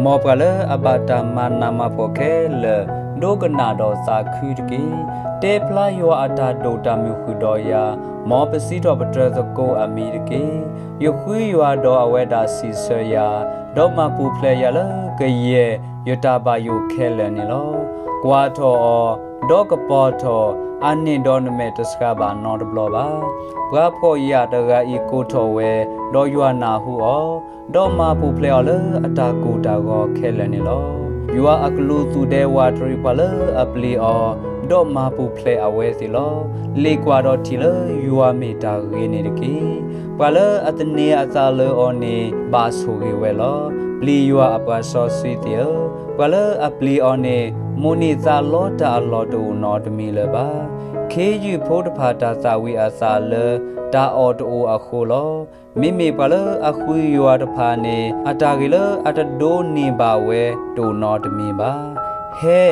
မ်ပှၤလၢအဘၣ်တၢ်မၤနးမၤဖှီၣ်ခဲလၢာ်, ဒိကနၣ်ဒီးသးခုတက့ၢ်. တဲဖျါယွၤအတၢ်ဒိၣ်တၢ်မုၢ်ဃုာ်ဒီးယၤ, မ်ပစံးထီၣ်ပတြၢၤသကိးအမံၤတက့ၢ်. ယဃုယွၤဒီးအဝဲဒၣ်စံးဆၢယၤ, ဒီးမၤပူၤဖျဲးယၤလၢကယဲၢ်ယတၢ်ဘၣ်ယိၣ်ခဲလၢာ်န့ၣ်လီၤ. ကွၢ်ထီၣ်အီၤ, ဒီးကပီၤထီၣ်, အန့ၣ်ဒီးနမဲာ်တဆှးဘၣ်နီတဘျီဘၣ်. ပှၤဖှီၣ်ယာ်တဂၤအံၤကိးထီၣ်ဝဲ, ဒီးယွၤနၢ်ဟူအီၤ, ဒီးမၤပူၤဖျဲးအီၤလၢအတၢ်ကိၢ်တၢ်ဂီၤခဲလၢာ်န့ၣ်လီၤ. ယွၤအကလူးသူၣ်ဒဲဝးတရံးပှၤလၢအပျံၤအီၤ, ဒီးမၤပူၤဖျဲးအဝဲသ့ၣ်လီၤ. လ့ၣ်ကွၢ်ဒီးထံၣ်လၢယွၤမ့ၢ်တၢ်ဂ့ၤန့ၣ်တက့ၢ်. ပှၤလၢအသန့ၤအသးလၢအီၤန့ၣ် ဘၣ်ဆိၣ်ဂ့ၤဝဲလီၤ. ပျံၤယွၤအပှၤစီဆှံသ့ၣ်ဧၢ, ပှၤလၢအပျံၤအီၤန့ၣ် မိၣ်န့ၢ်သးလီတၢ်အလီၢ်တအိၣ်နီတမံၤလၢၤဘၣ်. ခ့ယုၢ်ဖိတဖၣ်တၢ်သၣ်ဝံၤအသၣ်လၢတၢ်အီၣ်တအိၣ်အဃိလီၤ. မ့မ့ၢ်ပှၤလၢအဃုယွၤတဖၣ်န့ၣ် အတၢ်ဂ့ၤလၢအတဒိးန့ၢ်ဘၣ်ဝဲတအိၣ်နီတမံၤဘၣ်. ဟဲ,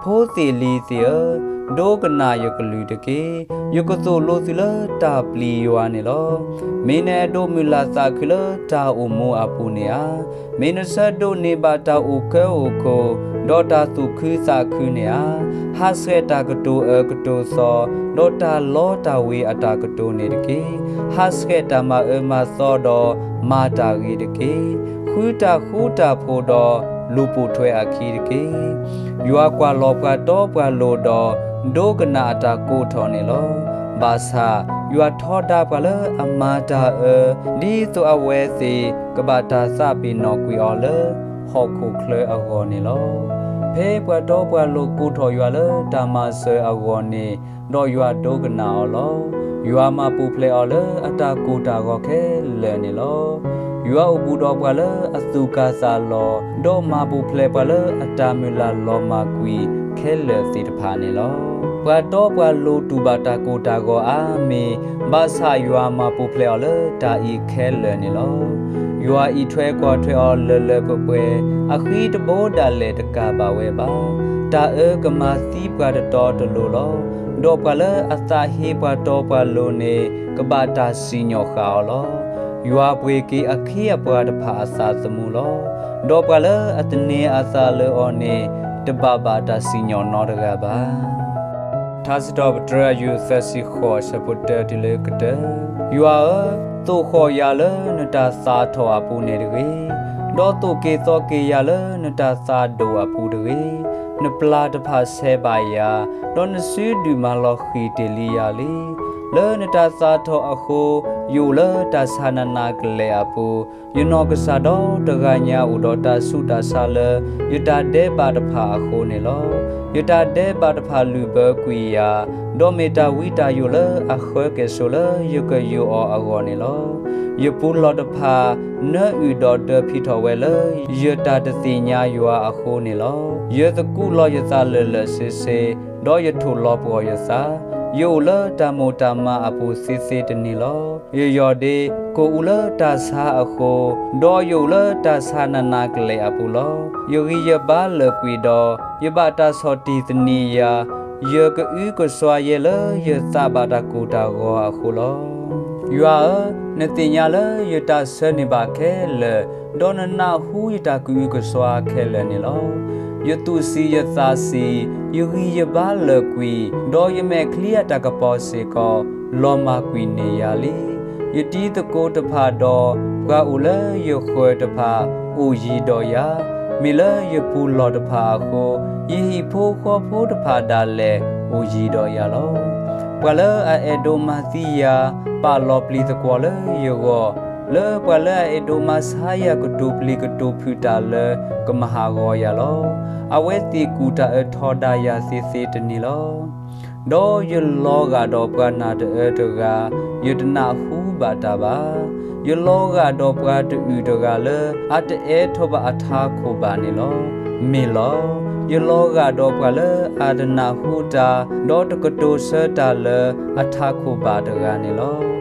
ဖိသ့ၣ်လံၤသ့ၣ်ဧၢ, ဒိကနၣ်ယကလုၢ်တက့ၢ်. ယကသိၣ်လိသုလၢတၢ်ပျံၤယွၤန့ၣ်လီၤ. မ့ၢ်နအဲၣ်ဒိးမုၢ်လၢ်သးခုလၢတၢ်အိၣ်မူအပူၤန့ၣ်ဧါ. မ့ၢ်နဆၢဒိးန့ၢ်ဘၣ်တၢ်အိၣ်ကၢအိၣ်ခိၣ်, ဒီးတၢ်သူၣ်ခုသးခုန့ၣ်ဧါ. ဟးဆှဲးတၢ်ကတိၤအၢကတိၤသီ, ဒီးတၢ်လီတၢ်ဝ့ၤအတၢ်ကတိၤန့ၣ်တက့ၢ်. ဟးဆှဲးတၢ်မၤအၢမၤသီဒီးမၤတၢ်ဂ့ၤတက့ၢ်. ဃုတၢ်ဃူတၢ်ဖိးဒီးလူၤပိာ်ထွဲအခံတက့ၢ်. ယွၤကွၢ်လီၤပှၤတီပှၤလိၤဒီး ဒိကနၣ်အတၢ်ကိးထီၣ်န့ၣ်လီၤ. ဘၣ်ဆၣ်ယွၤထီဒါပှၤလၢအမၤတၢ်အၢ, ဒ်သိးအဝဲသ့ၣ်ကဘၣ်တၢ်သးပ့ၤနီၣ်ကွံာ်အီၤလၢဟီၣ်ခိၣ်ချၢအဂီၢ်န့ၣ်လီၤ. ဖဲပှၤတီပှၤလိၤကိးထီၣ်ယွၤလၢတၢ်မၤစၢၤအဂီၢ်န့ၣ်, ဒီးယွၤဒိကနၣ်အီၤလီၤ. ယွၤမၤပူၤဖျဲးအီၤလၢအတၢ်ကိၢ်တၢ်ဂီၤခဲလၢာ်န့ၣ်လီၤ. ယွၤအိၣ်ဘူးဒီးပှၤလၢအသူၣ်ကၢ်သးလီၤ, ဒီးမၤပူၤဖျဲးပှၤလၢအတၢ်မုၢ်လၢ်လီၤမၢ်ကွံာ်ခဲလၢာ်သ့ၣ်တဖၣ်န့ၣ်လီၤ. ပှၤတီပှၤလိၤတူၢ်ဘၣ်တၢ်ကိၢ်တၢ်ဂီၤအါမံၤ, ဘၣ်ဆၣ်ယွၤမၤပူၤဖျဲးအီၤလၢတၢ်အံၤခဲလၢာ်န့ၣ်လီၤ. ယွၤအံးထွဲကွၢ်ထွဲအီၤလၢလၢပှဲၤပှဲၤ, အဃံတဘိဒၣ်လဲာ်တကၢ်ဘၣ်ဝဲဘၣ်. တၢ်အၢကမၤသံပှၤတတီတလိၤလီၤ. ဒီးပှၤလၢအသးဟ့ပှၤတီပှၤလိၤန့ၣ် ကဘၣ်တၢ်စံၣ်ညီၣ်ဃာ်အီၤလီၤ. ယွၤပှ့ၤက့ၤအခ့အပှၤတဖၣ်အသးသမူလီၤ. ဒီးပှၤလၢအသန့ၤအသးလၢအီၤန့ၣ် တဘၣ်ဘၣ်တၢ်စံၣ်ညီၣ်နီတဂၤဘၣ်. ထါစံးထီၣ်ပတြၢၤအယူၢ်သၢဆံဃိး အဆၢဖိတၢတုၤလၢကတၢၢ်. ယွၤဧၢ, သိၣ်ဃီၣ်ယၤလၢနတၢ်သၣ်ထီၣ်အပူၤန့ၣ်တဂ့ၤ, ဒီးသိၣ်က့ၤသီက့ၤယၤလၢနတၢ်သးဒိၣ်အပူၤတဂ့ၤ. နပျၢ်တဖၣ်ဆဲးဘၣ်ယၤ, ဒီးနစုဒုၣ်မၤလီၤဃံၤတ့ၢ်လံယၤလံ. လၢနတၢ်သးထီၣ်အဃိ, ယအိၣ်လၢတၢ်ဆါနးနးကလဲာ်အပူၤ, ယနီၢ်ကစၢ်ဒီတဂၤညါအိၣ်ဒီးတၢ်ဆူးတၢ်ဆါလၢ ယတၢ်ဒဲးဘးတဖၣ်အဃိန့ၣ်လီၤ. ယတၢ်ဒဲးဘးတဖၣ်လုၢ်ဘၢကွံာ်ယၤ, ဒီးမ့ၢ်တၢ်ဝံတၢ်ယိးလၢအဃၢကဲၣ်ဆိးလၢယကယိးအီၤအဂီၢ်န့ၣ်လီၤ. ယပူၤလီၢ်တဖၣ် နၢအုၣ်ဒီးဒၢဖံးထီၣ်ဝဲလၢ ယတၢ်တသ့ၣ်ညါယွၤအဃိန့ၣ်လီၤ. ယသကူးလီၤယသးလၢာ်လၢာ်ဆ့ဆ့, ဒီးယထိၣ်လီၤပှီၢ်ယသး, ယအိၣ်လၢတၢ်မိၣ်တၢ်မးအပူၤသ့သ့တန့ၢ်လီၤ. ယယီၢ်ဒ့ကိးအူလၢတၢ်ဆါအဃိ, ဒီးယအိၣ်လၢတၢ်ဆါနးနးကလဲာ်အပူၤလီၤ. ယဂံၢ်ယဘါလၢာ်ကွံာ်ဒီး, ယဘၣ်တၢ်ဆီၣ်တံၢ်သနံးယၤ, ယကအုကစွါယဲလၢယသးဘၣ်တၢ်ကိၢ်တၢ်ဂီၤအဃိလီၤ. ယွၤဧၢ, နသ့ၣ်ညါလၢယတၢ်ဆၢန့ၢ်ဘၣ်ခဲလၢာ်, ဒီးနနၢ်ဟူယတၢ်ကအုကစွါခဲလၢာ်န့ၣ်လီၤ. ယသူၣ်ဆံးယသးဆံး, ယဂံၢ်ယဘါလၢာ်ကွံာ်, ဒီးယမဲာ်ချံအတၢ်ကပီၤစ့ၢ်ကီး, လီၤမၢ်ကွံာ်န့ၢ်ယၤလံ. ယတံၤသကိးတဖၣ်ဒီးပှၤအိၣ်လၢယဃၢၤတဖၣ် အိၣ်ယံၤဒီးယၤ, မ့ၢ်လၢယပူၤလီၢ်တဖၣ်အဃိ, ယဟံၣ်ဖိဃီဖိတဖၣ်ဒၣ်လဲာ် အိၣ်ယံၤဒီးယၤလီၤ. ပှၤလၢအအဲၣ်ဒိးမၤသံယၤ, ပာ်လီၤပျံၤသကွီၤလၢယဂီၢ်, လၢပှၤလၢအအဲၣ်ဒိးမၤဆါယၤကတိၤပျံၤကတိၤဖုးတၢ်လၢကမၤဟးဂီၤယၤလီၤ. အဝဲသ့ၣ်ကူၣ်တၢ်အၢထီဒါယၤသ့သ့တန့ၢ်လီၤ. ဒီးယလီၤဂာ်ဒီးပှၤနၢ်တအၢတဂၤ, ယတနၢ်ဟူဘၣ်တၢ်ဘၣ်. ယလီၤဂာ်ဒီးပှၤတအုၣ်တဂၤလၢအတအဲၣ်ထီၣ်ဘၣ်အထးခိၣ်ဘၣ်န့ၣ်လီၤ. မ့ၢ်လီၤ. ယလီၤဂာ်ဒီးပှၤလၢအတနၢ်ဟူတၢ်, ဒီးတကတိၤဆၢတၢ်လၢအထးခိၣ်ဘၣ်တဂၤန့ၣ်လီၤ.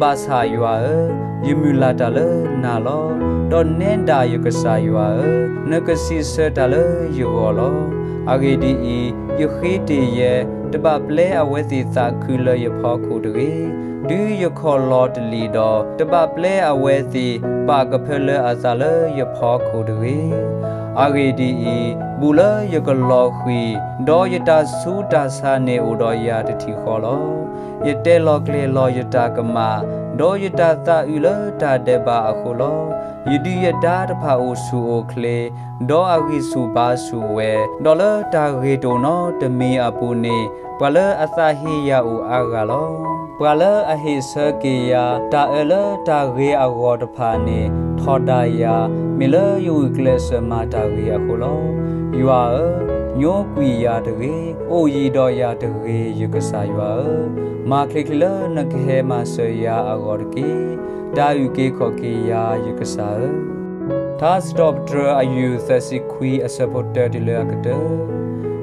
ဘၣ်ဆၣ်ယွၤဧၢ, ယမုၢ်လၢ်တၢ်လၢနၤလီၤ. ဒီးနဲဒၣ်ယကစၢ်ယွၤဧၢ, နကစံးဆၢတၢ်လၢယဂီၢ်လီၤ. အဂ့ၢ်ဒ်အံၤ, ယဃ့တ့ၢ်ယဲ, တဘၣ်ပျဲအဝဲသ့ၣ်သးခုလၢယဖီခိၣ်တဂ့ၤ. တုၤယခီၣ်လီၤတလံာ်ဒီး, တဘၣ်ပျဲအဝဲသ့ၣ်ပာ်ကဖၢလၢအသးလၢယဖီခိၣ်တဂ့ၤ. အဂ့ၢ်ဒ်အံၤ, ဘူးလၢယကလီၤဃံၤ, ဒီးယတၢ်ဆူးတၢ်ဆါန့ၣ်အိၣ်ဒီးယၤတထံၣ်ဃီလီၤ. ယတဲလီၤကျဲၤလီၤယတၢ်ကမၣ်, ဒီးယတၢ်သးအုးလၢတၢ်ဒဲးဘးအဃိလီၤ. ယဒုၣ်ယဒါတဖၣ်အိၣ်ဆူၣ်အိၣ်ချ့, ဒီးအဂံၢ်ဆူၣ်ဘါဆူၣ်ဝဲ, ဒီးလၢတၢ်ဂ့ၢ်တအိၣ်နီတမံၤအပူၤန့ၣ်, ပှၤလၢအသးဟ့ယၤအိၣ်အါဂၤလီၤ. ပှၤလၢအဟ့ၣ်ဆၢက့ၤယၤတၢ်အၢလၢတၢ်ဂ့ၤအဂီၢ်တဖၣ်န့ၣ်, ထီဒါယၤ, မ့ၢ်လၢယဂုာ်ကျဲးစၢးမၤတၢ်ဂ့ၤအဃိလီၤ. ယွၤဧၢ, ညိကွံာ်ယၤတဂ့ၤ, အိၣ်ယံၤဒီးယၤတဂ့ၤ, ယကစၢ်ယွၤဧၢ, မၤချ့ချ့လၢနကဟဲမၤစၢၤယၤအဂီၢ်တက့ၢ်. တၢ်အုၣ်က့ၤခီၣ်က့ၤယၤ ယကစၢ်ဧၢ. ထါစံးထီၣ်ပတြၢၤအယုၢ်သၢဆံခွံအဆၢဖိတၢတုၤလၢအကတၢၢ်.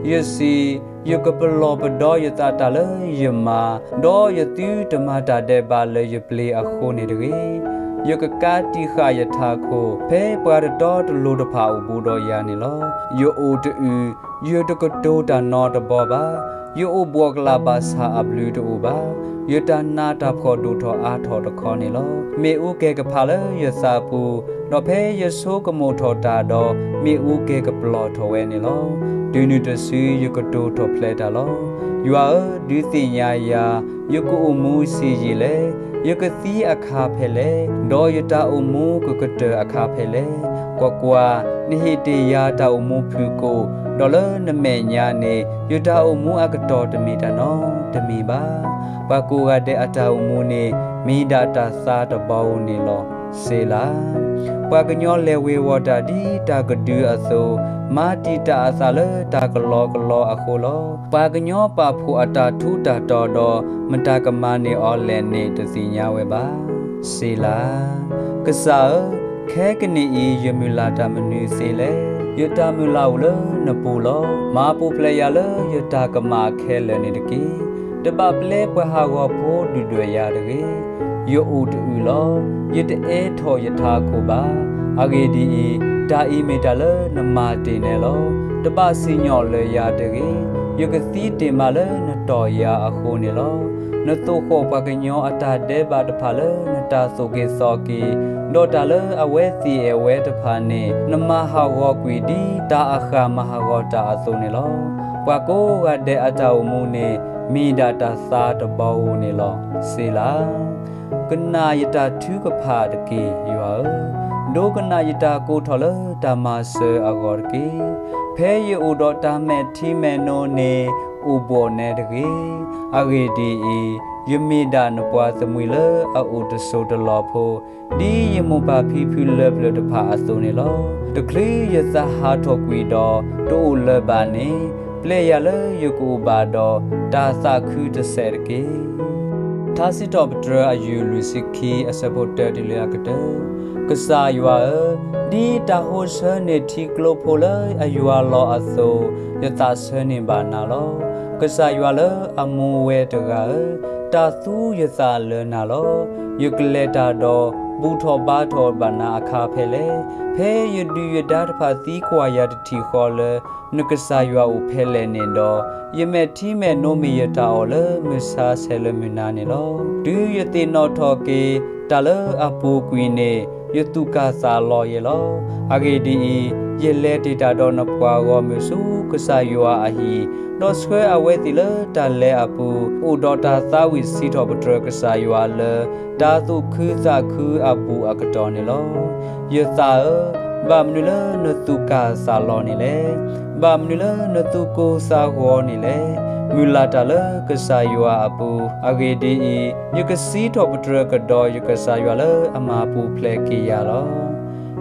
ယစံး, ယကပလီၢ်ပဒီယသးတၢ်လၢယမၤ, ဒီးယသုတမၤတၢ်ဒဲးဘးလၢယပျ့ၤအဃိန့ၣ်တဂ့ၤ. ယကကးတံာ်ဃာ်ယထးခိၣ်, ဖဲပှၤတတီတလိၤတဖၣ်အိၣ်ဘူးဒီးယၤန့ၣ်လီၤ. ယအိၣ်တအုၣ်, ယတကတိၤတၢ်နီတဘီဘၣ်. ယအိၣ်ဘှီၣ်ကလာ်ဘၣ်ဆၣ်အဘျုးတအိၣ်ဘၣ်. ယတၢ်နးတၢ်ဖှီၣ်ဒိၣ်ထီၣ်အါထီၣ်တခီန့ၣ်လီၤ. မ့ၣ်အူကဲၤကဖးလၢယသးပူၤ, ဒီးဖဲယဆိကမိၣ်ထီၣ်တၢ်ဒီး, မ့ၣ်အူကဲၤကပျီၢ်ထီၣ်ဝဲန့ၣ်လီၤ. တုၤနုၤတစုယကတိၤထီၣ်ဖျဲးတၢ်လီၤ. ယွၤဧၢ, ဒုးသ့ၣ်ညါယၤ, ယကအိၣ်မူဆံးယံာ်လဲၣ်, ယကသံအခါဖဲလဲၣ်, ဒီးယတၢ်အိၣ်မူကကတၢၢ်အခါဖဲလဲၣ်. ကွၢ်ကွၢ်, နဟ့ၣ်တ့ၢ်ယၤတၢ်အိၣ်မူဖုၣ်ကိာ်, ဒီးလၢနမဲာ်ညါန့ၣ်, ယတၢ်အိၣ်မူအကတီၢ်တမ့ၢ်တၢ်နီတမံၤဘၣ်. ပှၤကိးဂၤဒဲးအတၢ်အိၣ်မူန့ၣ်, မ့ၢ်ဒၣ်တၢ်သါတဘီဧိၤန့ၣ်လီၤ. စ့လၤ. ပှၤကညီလဲၤဝ့ၤဝီၤတၢ်ဒ်တၢ်ကဒုအသိး, မၤတံာ်တာ်အသးလၢတၢ်ကလီကလီအဃိလီၤ. ပှၤကညီပာ်ဖှိၣ်အတၢ်ထူးတၢ်တီၤဒီး, မတၤကမၤန့ၢ်အီၤလဲၣ်န့ၣ်တသ့ၣ်ညါဝဲဘၣ်. စ့လၤ. ကစၢ်ဧၢ, ခဲကနံၣ်အံၤယမုၢ်လၢ်တၢ်မနုၤသ့လဲၣ်. ယတၢ်မုၢ်လၢ်အိၣ်လၢနပူၤလီၤ. မၤပူၤဖျဲးယၤလၢယတၢ်ကမၣ်ခဲလၢာ်န့ၣ်တက့ၢ်. တဘၣ်ပျဲပှၤဟးဂီၤဖိဒုၣ်ဒွဲၣ်ယၤတဂ့ၤ. ယအိၣ်တအုၣ်လီၤ. ယတအဲၣ်ထီၣ်ယထးခိၣ်ဘၣ်. အဂ့ၢ်ဒ်အံၤ, တၢ်အံၤမ့ၢ်တၢ်လၢနမၤတ့ၢ်နဲလီၤ. တဘၣ်စံၣ်ညီၣ်လၢာ်ယၤတဂ့ၤ. ယကသံတ့ၢ်မးလၢနတီၢ်ယၤအဃိန့ၣ်လီၤ. နသိၣ်ဃီၣ်ပှၤကညီအတၢ်ဒဲးဘးတဖၣ်လၢနတၢ်သိၣ်က့ၤသီက့ၤ, ဒီးတၢ်လၢအဝဲသ့ၣ်အဲၣ်ဝဲတဖၣ်န့ၣ်, နမၤဟးဂီၤကွံာ်ဒ်တၢ်အဃၢ်မၤဟးဂီၤတၢ်အသိးန့ၣ်လီၤ. ပှၤကိးဂၤဒဲးအတၢ်အိၣ်မူန့ၣ်, မ့ၢ်ဒၣ်တၢ်သါတဘီဧိၤန့ၣ်လီၤ. စ့လၤ. ကနၣ်ယတၢ်ထုကဖၣ်တက့ၢ်, ယွၤဧၢ, ဒိကနၣ်ယတၢ်ကိးထီၣ်လၢတၢ်မၤစၢၤအဂီၢ်တက့ၢ်. ဖဲယအိၣ်ဒီးတၢ်မဲာ်ထံမဲာ်နိန့ၣ်, အိၣ်ဘှီၣ်နဲတဂ့ၤ. အဂ့ၢ်ဒ်အံၤ, ယမ့ၢ်ဒၣ်နပှၤသမံးလၢအအိၣ်တစိၤတလီၢ်ဖိ, ဒ်ယမိၢ်ပၢ်ဖံဖုလၢပျၢၤတဖၣ်အသိးန့ၣ်လီၤ. တချုးယသးဟးထီၣ်ကွံာ်ဒီး တအိၣ်လၢၤဘၣ်န့ၣ်, ပျဲယၤလၢယကအိၣ်ဘၣ်ဒီး တၢ်သးခုတစဲးတက့ၢ်. ထါစံးထီၣ်ပတြၢၤအယုၢ်လွံၢ်ဆံခံအဆၢဖိတၢတုၤလၢအကတၢၢ်, ကစၢ်ယွၤဧၢ, ဒ်တၢ်ဟိဆၢန့ၢ်ထံကျိဖိလၢအယွၤလီၤအသိး, ယသးဆၢန့ၢ်ဘၣ်နၤလီၤ. ကစၢ်ယွၤလၢအမူဝဲတဂၤဧၢ, တၢ်သူယသးလၢနၤလီၤ. ယကလဲၤတၢ်ဒီး ဘူၣ်ထီၣ်ဘါထီၣ်ဘၣ်နၤအခါဖဲလဲၣ်. ဖဲယဒုၣ်ယဒါတဖၣ်သံကွၢ်ယၤတထံၣ်ဃီလၢ နကစၢ်ယွၤအိၣ်ဖဲလဲၣ်န့ၣ်ဒီး, ယမဲာ်ထံမဲာ်နိမ့ၢ်ယတၢ်အီၣ်လၢမုၢ်ဆါဆဲးလၢမုၢ်နၤန့ၣ်လီၤ. တုၤယသ့ၣ်နီၣ်ထီၣ်က့ၤ တၢ်လၢအပူၤကွံာ်န့ၣ်, ယသူၣ်ကၢ်သးလီၤယဲလီၤ. အဂ့ၢ်ဒ်အံၤ, ယလဲၤတ့ၢ်တၢ်ဒီးနပှၤဂီၢ်မုၢ်ဆူကစၢ်ယွၤအဟံၣ်, ဒီးဆှၢအဝဲသ့ၣ်လၢတၢ်လဲၤအပူၤ, အိၣ်ဒီးတၢ်သးဝံၣ်စံးထီၣ်ပတြၢၤကစၢ်ယွၤလၢ တၢ်သူၣ်ခုသးခုအဘူၣ်အကတီၢ်န့ၣ်လီၤ. ယသးဧၢ, ဘၣ်မနုၤလၢနသူၣ်ကၢ်သးလီၤန့ၣ်လဲၣ်. ဘၣ်မနုၤလၢနသူၣ်ကိၢ်သးဂီၤန့ၣ်လဲၣ်. မုၢ်လၢ်တၢ်လၢကစၢ်ယွၤအပူၤ, အဂ့ၢ်ဒ်အံၤ, ယကစံးထီၣ်ပတြၢၤကဒီးယကစၢ်ယွၤလၢအမၤပူၤဖျဲးက့ၤယၤလီၤ.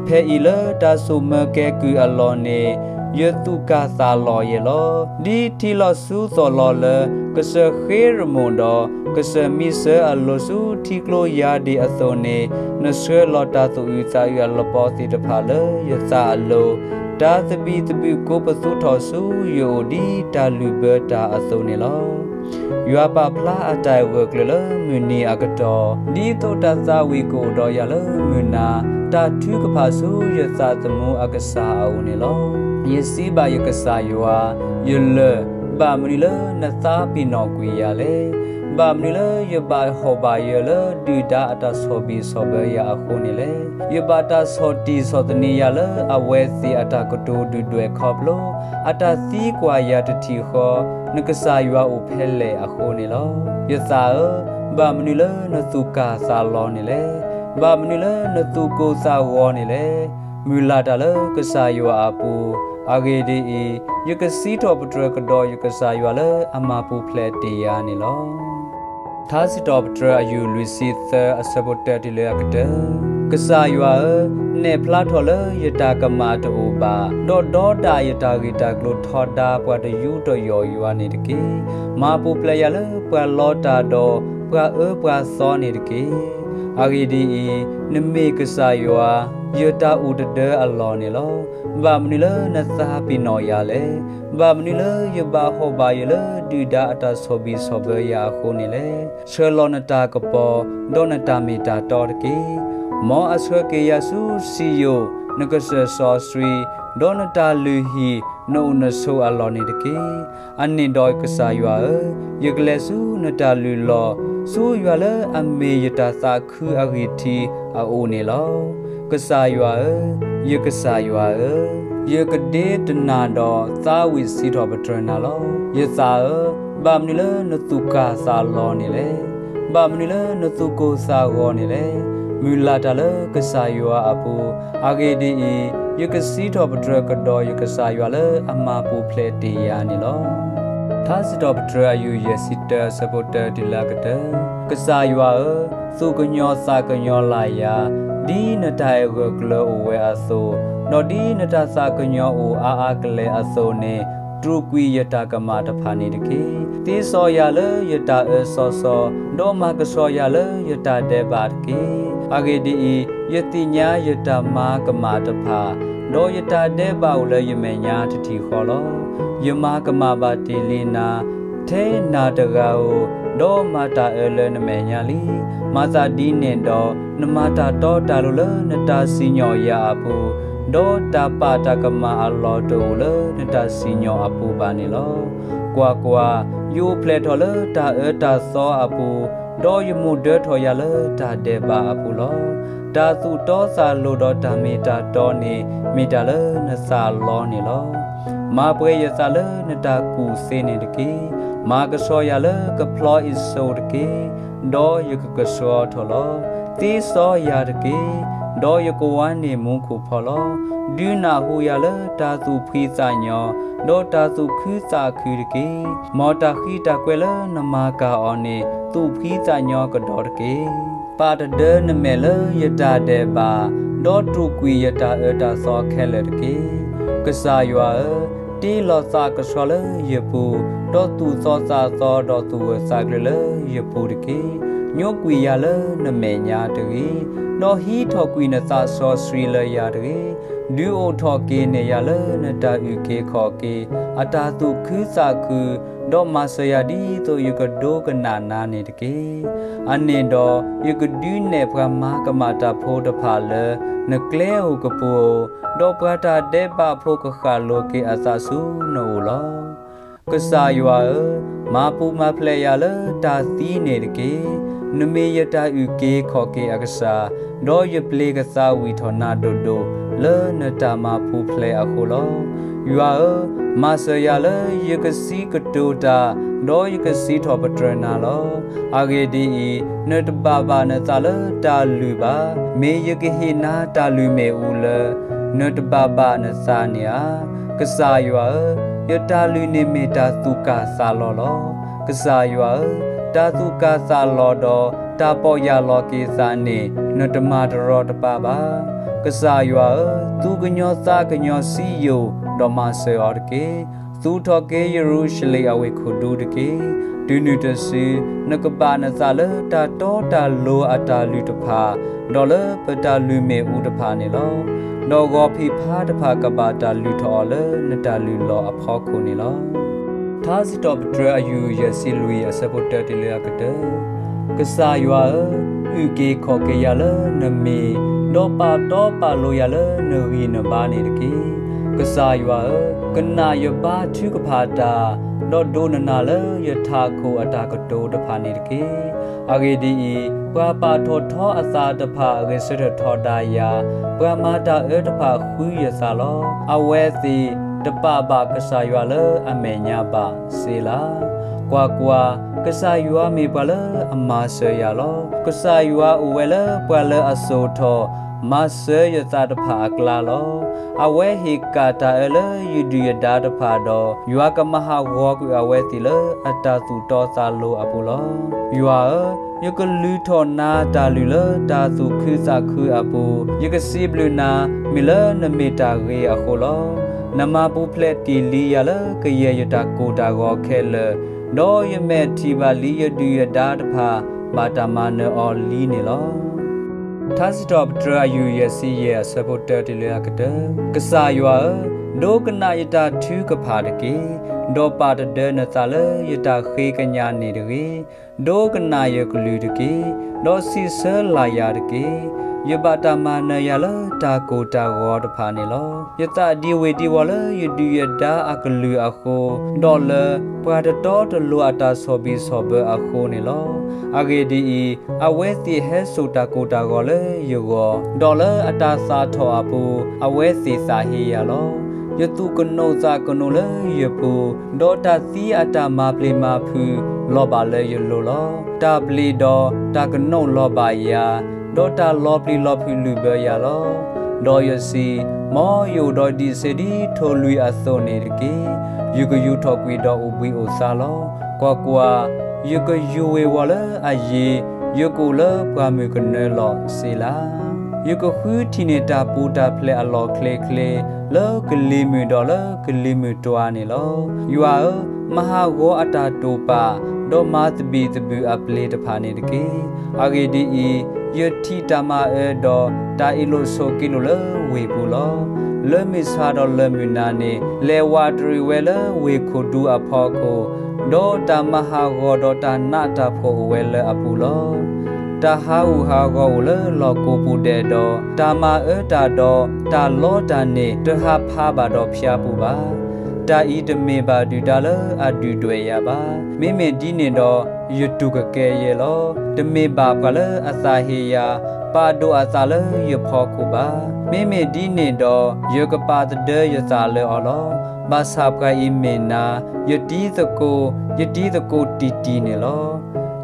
ဖဲအံၤလၢတၢ်စိာ်မၢကဲကုၢ်အလီၢ်န့ၣ်, ယသူၣ်ကၢ်သးလီၤယဲလီၤ. ဒ်ထံလီၤဆူသီၣ်လီၤလၢကစၢၢ်ဃ့ရမိၣ်ဒီး, ကစၢၢ်မံဆၢအလိၤဆူထံကျိယါဒ့ၣ်အသိးန့ၣ်, နဆှၢလီၤတၢ်သူၣ်အုးသးအုးအလပီသ့ၣ်တဖၣ်လၢယသးအလိၤ, တၢ်သဘံၣ်သဘုၣ်ကိးပသူထီၣ်ဆူယအိၣ်ဒ်တၢ်လုၢ်ဘၢတၢ်အသိးန့ၣ်လီၤ. ယွၤပာ်ဖျါအတၢ်အဲၣ်ဂၢၢ်ကျၢၤလၢမုၢ်နံၤအကတီၢ်, ဒ်သိးတၢ်သးဝံၣ်ကအိၣ်ဒီးယၤလၢမုၢ်နၤ, တၢ်ထုကဖၣ်ဆူယသးသမူအကစၢ်အအိၣ်န့ၣ်လီၤ. ယစံးဘၣ်ယကစၢ်ယွၤ, ယလၢၢ်, ဘၣ်မနုၤလၢနသးပ့ၤနီၣ်ကွံာ်ယၤလဲၣ်. ဘၣ်မနုၤလၢယဘၣ်ဟီၣ်ဘၣ်ယၢၤလၢဒုၣ်ဒါအတၢ်ဆီၣ်ဘံၣ်ဆီၣ်ဘၢယၤအဃိန့ၣ်လဲၣ်. ယဘၣ်တၢ်ဆီၣ်တံၢ်ဆီၣ်သနံးယၤလၢအဝဲသ့ၣ်အတၢ်ကတိၤဒုၣ်ဒွဲၣ်ခီဖျိ အတၢ်သံကွၢ်ယၤတထံၣ်ဃီ, နကစၢ်ယွၤအိၣ်ဖဲလဲၣ်အဃိန့ၣ်လီၤ. ယသးဧၢ, ဘၣ်မနုၤလၢနသူၣ်ကၢ်သးလီၤန့ၣ်လဲၣ်. ဘၣ်မနုၤလၢနသူၣ်ကိၢ်သးဂီၤန့ၣ်လဲၣ်. မုၢ်လၢ်တၢ်လၢကစၢ်ယွၤအပူၤ, အဂ့ၢ်ဒ်အံၤ, ယကစံးထီၣ်ပတြၢၤကဒီးယကစၢ်ယွၤလၢအမၤပူၤဖျဲးတ့ၢ်ယၤန့ၣ်လီၤ. ထါစံးထီၣ်ပတြၢၤအယုၢ်လွံၢ်ဆံသၢအဆၢဖိတၢတုၤလၢအကတၢၢ်, ကစၢ်ယွၤဧၢ, နဲၣ်ဖျါထီၣ်လၢယတၢ်ကမၣ်တအိၣ်ဘၣ်, ဒီးဒီဒၣ်ယတၢ်ဂ့ၢ်တၢ်ကျိၤထီဒါပှၤတယူးတယီၣ်ယွၤန့ၣ်တက့ၢ်. မၤပူၤဖျဲးယၤလၢပှၤလီတၢ်ဒီးပှၤအၢပှၤသီန့ၣ်တက့ၢ်. အဂ့ၢ်ဒ်အံၤ, နမ့ၢ်ကစၢ်ယွၤ, ယတၢ်အိၣ်တဒၢအလီၢ်န့ၣ်လီၤ. ဘၣ်မနုၤလၢနသးပ့ၤနီၣ်ယၤလဲၣ်. ဘၣ်မနုၤလၢယဘၣ်ဟီၣ်ဘၣ်ယၢၤလၢဒုၣ်ဒါအတၢ်ဆီၣ်ဘံၣ်ဆီၣ်ဘၢယၤအဃိန့ၣ်လဲၣ်. ဆှၢလီၤနတၢ်ကပီၤ, ဒီးနတၢ်မ့ၢ်တၢ်တီတက့ၢ်. မ်အဆှၢက့ၤယၤဆူစံယိၣ်, နကစၢၢ်စီဆှံ, ဒီးနတၢ်လုၢ်ဟံၣ်, နအိၣ်နဆိးအလီၢ်န့ၣ်တက့ၢ်. အန့ၣ်ဒီးကစၢ်ယွၤဧၢ, ယကလဲၤဆူနတၢ်လုၢ်လီၢ်, ဆူယွၤလၢအမ့ၢ်ယတၢ်သးခုအဂံၢ်ထံးအအိၣ်န့ၣ်လီၤ. ကစၢ်ယွၤဧၢ, ယကစၢ်ယွၤဧၢ, ယကဒ့တနၢ်ဒီးသးဝံၣ်စံးထီၣ်ပတြၢၤနၤလီၤ. ယသးဧၢ, ဘၣ်မနုၤလၢနသူၣ်ကၢ်သးလီၤန့ၣ်လဲၣ်. ဘၣ်မနုၤလၢနသူၣ်ကိၢ်သးဂီၤန့ၣ်လဲၣ်. မုၢ်လၢ်တၢ်လၢကစၢ်ယွၤအပူၤ, အဂ့ၢ်ဒ်အံၤ, ယကစံးထီၣ်ပတြၢၤကဒီးယကစၢ်ယွၤလၢအမၤပူၤဖျဲးတ့ၢ်ယၤန့ၣ်လီၤ. ထါစံးထီၣ်ပတြၢၤအယုၢ်ယဲၢ်ဆံတၢအဆၢဖိတၢတုၤလၢအကတၢၢ်, ကစၢ်ယွၤဧၢ, သူၣ်ကညီၤသးကညီၤလၢ်ယၤ, ဒ်နတၢ်အဲၣ်ဂၢၢ်ကျၢၤအိၣ်ဝဲအသိး, ဒီးဒ်နတၢ်သးကညီၤအိၣ်အါအါကလဲာ်အသိးန့ၣ်, တြူာ်ကွံာ်ယတၢ်ကမၣ်တဖၣ်န့ၣ်တက့ၢ်. သ့စီယၤလၢယတၢ်အၢစီစီ, ဒီးမၤကဆှီယၤလၢယတၢ်ဒဲးဘးတက့ၢ်. အဂ့ၢ်ဒ်အံၤ, ယသ့ၣ်ညါယတၢ်မၤကမၣ်တဖၣ်, ဒီးယတၢ်ဒဲးဘးအိၣ်လၢယမဲာ်ညါတထံၣ်ဃီလီၤ. ယမၤကမၣ်ဘၣ်တ့ၢ်လံနၤ, ထဲနၤတဂၤဧိၤ, ဒီးမၤတၢ်အၢလၢနမဲာ်ညါလံ. မၤသးဒ်န့ၣ်ဒီး, နမၤတၢ်တီတၢ်လိၤလၢနတၢ်စံၣ်ညီၣ်ယၤအပူၤ, ဒီးတၢ်ပာ်တၢ်ကမၣ်အလီၢ်တအိၣ်လၢနတၢ်စံၣ်ညီၣ်အပူၤဘၣ်န့ၣ်လီၤ. ကွၢ်ကွၢ်, ယအိၣ်ဖျဲၣ်ထီၣ်လၢတၢ်အၢတၢ်သီအပူၤ, ဒီးယမိၣ်ဒၢထီၣ်ယၤလၢတၢ်ဒဲးဘးအပူၤလီၤ. တၢ်သူၣ်တီသးလိၤဒီးတၢ်မ့ၢ်တၢ်တီန့ၣ်, မ့ၢ်တၢ်လၢနသးအလီၢ်န့ၣ်လီၤ. မၤပှဲၤယသးလၢနတၢ်ကူၣ်သ့န့ၣ်တက့ၢ်. မၤကဆှီယၤလၢကဖျီအ့ၣ်စိၤတက့ၢ်, ဒီးယကကဆှီထီၣ်လီၤ. သ့စီယၤတက့ၢ်. ဒီးယကဝါန့ၢ်မူခိၣ်ဖီလီၤ. ဒုးနၢ်ဟူယၤလၢတၢ်သူၣ်ဖှံသးညီ, ဒီးတၢ်သူၣ်ခုသးခုတက့ၢ်. မ်တၢ်ဃံတၢ်ကွဲၤလၢနမၤကၤအီၤန့ၣ် သူၣ်ဖှံသးညီကဒီးတက့ၢ်. ပာ်တဒၢနမဲာ်လၢယတၢ်ဒဲးဘး, ဒီးတိာ်ကွံာ်ယတၢ်အၢတၢ်သီခဲလၢာ်တက့ၢ်. ကစၢ်ယွၤဧၢ, တ့လီၤသးကဆှီလၢယပူၤ, ဒီးသူၣ်သီသးသီဒီးသူၣ်ဂၢၢ်သးကျၢၤလၢယပူၤတက့ၢ်. ညိကွံာ်ယၤလၢနမဲာ်ညါတဂ့ၤ, ဒီးဟံးထီၣ်ကွံာ်နသးစီဆှံလၢယၤတဂ့ၤ. ဒုးအိၣ်ထီၣ်က့ၤန့ၢ်ယၤလၢနတၢ်အုၣ်က့ၤခီၣ်က့ၤ အတၢ်သူၣ်ခုသးခု, ဒီးမၤစၢၤယၤဒ်သိးယကဒိကနၣ်နၤန့ၣ်တက့ၢ်. အန့ၣ်ဒီးယကဒုးနဲၣ်ပှၤမၤကမၣ်တၢ်ဖိတဖၣ်လၢနကျဲဧိၤကပူၤဧိၤ, ဒီးပှၤတၢ်ဒဲးဘးဖိကဃၣ်လိၤက့ၤအသးဆူနအိၣ်လီၤ. ကစၢ်ယွၤဧၢ, မၤပူၤမၤဖျဲးယၤလၢတၢ်သံန့ၣ်တက့ၢ်. နမ့ၢ်ယတၢ်အုၣ်က့ၤခီၣ်က့ၤအကစၢ်, ဒီးယပျ့ၤကသါဝံၣ်ထီၣ်နၤဒိၣ်ဒိၣ်လၢနတၢ်မၤပူၤဖျဲးအဃိလီၤ. ယွၤဧၢ, မၤစၢၤယၤလၢယကစံးကတိၤတၢ်, ဒီးယကစံးထီၣ်ပတြၢၤနၤလီၤ. အဂ့ၢ်ဒ်အံၤ, နတဘၣ်ဘၣ်နသးလၢတၢ်လုၢ်ဘၣ်. မ့ၢ်ယကဟ့ၣ်နၤတၢ်လုၢ်မ့ၣ်အူလၢ နတဘၣ်ဘၣ်နသးန့ၣ်ဧါ. ကစၢ်ယွၤဧၢ, ယတၢ်လုၢ်န့ၣ်မ့ၢ်တၢ်သူၣ်ကၢ်သးလီၤလီၤ. ကစၢ်ယွၤဧၢ, တၢ်သူၣ်ကၢ်သးလီၤဒီးတၢ်ပီၢ်ယၢ်လီၤက့ၤသးန့ၣ် နတမၤတရီတပါဘၣ်. ကစၢ်ယွၤဧၢ, သူၣ်ကညီၤသးကညီၤစံယိၣ်, ဒီးမၤစၢၤအီၤတက့ၢ်. သူၣ်ထီၣ်က့ၤယရူၤၡလ့ၣ်အဝ့ၢ်ခိၣ်ဒူတက့ၢ်. တုၤနုၤတစု, နကဘၣ်နသးလၢတၢ်တီတၢ်လိၤအတၢ်လုၢ်တဖၣ်, ဒီးလၢပတၢ်လုၢ်မ့ၣ်အူတဖၣ်န့ၣ်လီၤ. ဒီးဂီၤဖံးဖါတဖၣ်ကဘၣ်တၢ်လုၢ်ထီၣ်အီၤလၢနတၢ်လုၢ်လီၤအဖီခိၣ်န့ၣ်လီၤ. ထါစံးထီၣ်ပတြၢၤအယူၢ်ယဲၢ်ဆံလွံၢ်အဆၢဖိတၢတုၤလၢအကတၢၢ်. ကစၢ်ယွၤဧၢ, အုၣ်က့ၤခီၣ်က့ၤယၤလၢနမံၤ, ဒီးပာ်တီပာ်လိၤယၤလၢနဂံၢ်နဘါန့ၣ်တက့ၢ်. ကစၢ်ယွၤဧၢ, ကနၣ်ယဘါထုကဖၣ်တၢ်, ဒီးဒိးနနၢ်လၢယထးခိၣ်အတၢ်ကတိၤတဖၣ်န့ၣ်တက့ၢ်. အဂ့ၢ်ဒ်အံၤ, ပှၤပာ်ထီၣ်ထီအသးတဖၣ်ဂဲၤဆၢထၢၣ်ထီဒါယၤ, ပှၤမၤတၢ်အၢတဖၣ်ဃုယသးလီၤ. အဝဲသ့ၣ်တပာ်ဘၣ်ကစၢ်ယွၤလၢအမဲာ်ညါဘၣ်. စ့လၤ. ကွၢ်ကွၢ်, ကစၢ်ယွၤမ့ၢ်ပှၤလၢအမၤစၢၤယၤလီၤ. ကစၢ်ယွၤအိၣ်ဝဲလၢပှၤလၢအစိာ်ထီၣ် မၤစၢၤယသးတဖၣ်အကျါလီၤ. အဝဲဟ့ၣ်ကၣ်တၢ်အၢလၢယဒုၣ်ယဒါတဖၣ်ဒီး, ယွၤကမၤဟးဂီၤကွံာ်အဝဲသ့ၣ်လၢအတၢ်သူၣ်တီသးလိၤအပူၤလီၤ. ယွၤဧၢ, ယကလုၢ်ထီၣ်နၤတၢ်လုၢ်လၢတၢ်သူၣ်ခုသးခုအပူၤ, ယကစံးဘျုးနၤ မ့ၢ်လၢနမ့ၢ်တၢ်ဂ့ၤအဃိလီၤ. နမၤပူၤဖျဲးတ့ၢ်လံယၤလၢကယဲၢ်ယတၢ်ကိၢ်တၢ်ဂီၤခဲလၢာ်, ဒီးယမဲာ်ထံၣ်ဘၣ်လံယဒုၣ်ယဒါတဖၣ် ဘၣ်တၢ်မၤနၢၤအီၤလံန့ၣ်လီၤ. ထါစံးထီၣ်ပတြၢၤအယူၢ်ယဲၢ်ဆံယဲၢ်အဆၢဖိတၢတုၤလၢအကတၢၢ်. ကစၢ်ယွၤဧၢ, ဒိကနၣ်ယတၢ်ထုကဖၣ်တက့ၢ်. ဒီးပာ်တဒၢနသးလၢယတၢ်ဃ့ကညးန့ၣ်တဂ့ၤ. ဒိကနၣ်ယကလုၢ်တက့ၢ်. ဒီးစံးဆၢလၢ်ယၤတက့ၢ်. ယဘၣ်တၢ်မၤနၢၤယၤလၢတၢ်ကိၢ်တၢ်ဂီၤတဖၣ်န့ၣ်လီၤ. ယသးဒံးဝ့ၢ်ဒံးဝီၤလၢယဒုၣ်ယဒါအကလုၢ်အဃိ, ဒီးလၢပှၤတတီတလိၤအတၢ်ဆီၣ်ဘံၣ်ဆီၣ်ဘၢအဃိန့ၣ်လီၤ. အဂ့ၢ်ဒ်အံၤ, အဝဲသ့ၣ်ဟဲစိာ်တၢ်ကိၢ်တၢ်ဂီၤလၢယဂီၢ်, ဒီးလၢအတၢ်သၣ်ထီၣ်အပူၤ အဝဲသ့ၣ်သးဟ့ယၤလီၤ. ယသူၣ်ကနိးသးကနိးလၢယပူၤ, ဒီးတၢ်သံအတၢ်မၤပျံၤမၤဖုးလီၤဘၣ်လၢယလိၤလီၤ. တၢ်ပျံၤဒီးတၢ်ကနိးလီၤဘၣ်ယၤ, ဒီးတၢ်လီၤပျံၤလီၤဖုးလုၢ်ဘၢယၤလီၤ. ဒီးယစံး, မ်ယအိၣ်ဒီးဒံးဆ့ဒံးထိၣ်လွံၢ်အသိးန့ၣ်တက့ၢ်. ယကယူာ်ထီၣ်ကွံာ်ဒီးအိၣ်ဘှံးအိၣ်သါလီၤ. ကွၢ်ကွၢ်, ယကယူာ်ဝ့ၤဝီၤလၢအယံၤ, ယကအိၣ်လၢပှၢ်မုၢ်ကနၢလီၤ. စ့လၤ. ယကဃုထံၣ်န့ၢ်တၢ်ပူၤတၢ်ဖျဲးအလီၢ်ချ့ချ့, လၢကလံၤမုၢ်ဒီးလၢကလံၤမုၢ်တွၤန့ၣ်လီၤ. ယွၤဧၢ, မၤဟးဂီၤအတၢ်တိာ်ပာ်, ဒီးမၤသဘံၣ်သဘုၣ်အပျ့ၤတဖၣ်န့ၣ်တက့ၢ်. အဂ့ၢ်ဒ်အံၤ, ယထံၣ်တၢ်မၤအၢဒီးတၢ်အ့ၣ်လိာ်ဆိးက့လိာ်လၢဝ့ၢ်ပူၤလီၤ. လၢမုၢ်ဆါဒီးလၢမုၢ်နၤန့ၣ်, လဲၤဝးတရံးဝဲလၢဝ့ၢ်ခိၣ်ဒူအဖီခိၣ်, ဒီးတၢ်မၤဟးဂီၤဒီးတၢ်နးတၢ်ဖှီၣ်အိၣ်ဝဲလၢအပူၤလီၤ. တၢ်ဟးဂူာ်ဟးဂီၤအိၣ်လၢလီၢ်ကိးပူၤဒဲးဒီး, တၢ်မၤအၢတၢ်ဒီးတၢ်လီတၢ်န့ၣ် တဟးဖးဘၣ်ဒီးဖၠါပူၤဘၣ်. တၢ်အံၤတမ့ၢ်ဘၣ်ဒုၣ်ဒါလၢအဒုၣ်ဒွဲၣ်ယၤဘၣ်. မ့မ့ၢ်ဒ်န့ၣ်ဒီး ယတူၢ်ကကဲယဲလီၤ. တမ့ၢ်ဘၣ်ပှၤလၢအသးဟ့ယၤ, ပာ်ဒိၣ်အသးလၢယဖီခိၣ်ဘၣ်. မ့မ့ၢ်ဒ်န့ၣ်ဒီး ယကပာ်သဒၢယသးလၢအီၤလီၤ. ဘၣ်ဆၣ်ပှၤအံၤမ့ၢ်နၤ, ယတံၤသကိး, ယတံၤသကိးတံၢ်တံၢ်န့ၣ်လီ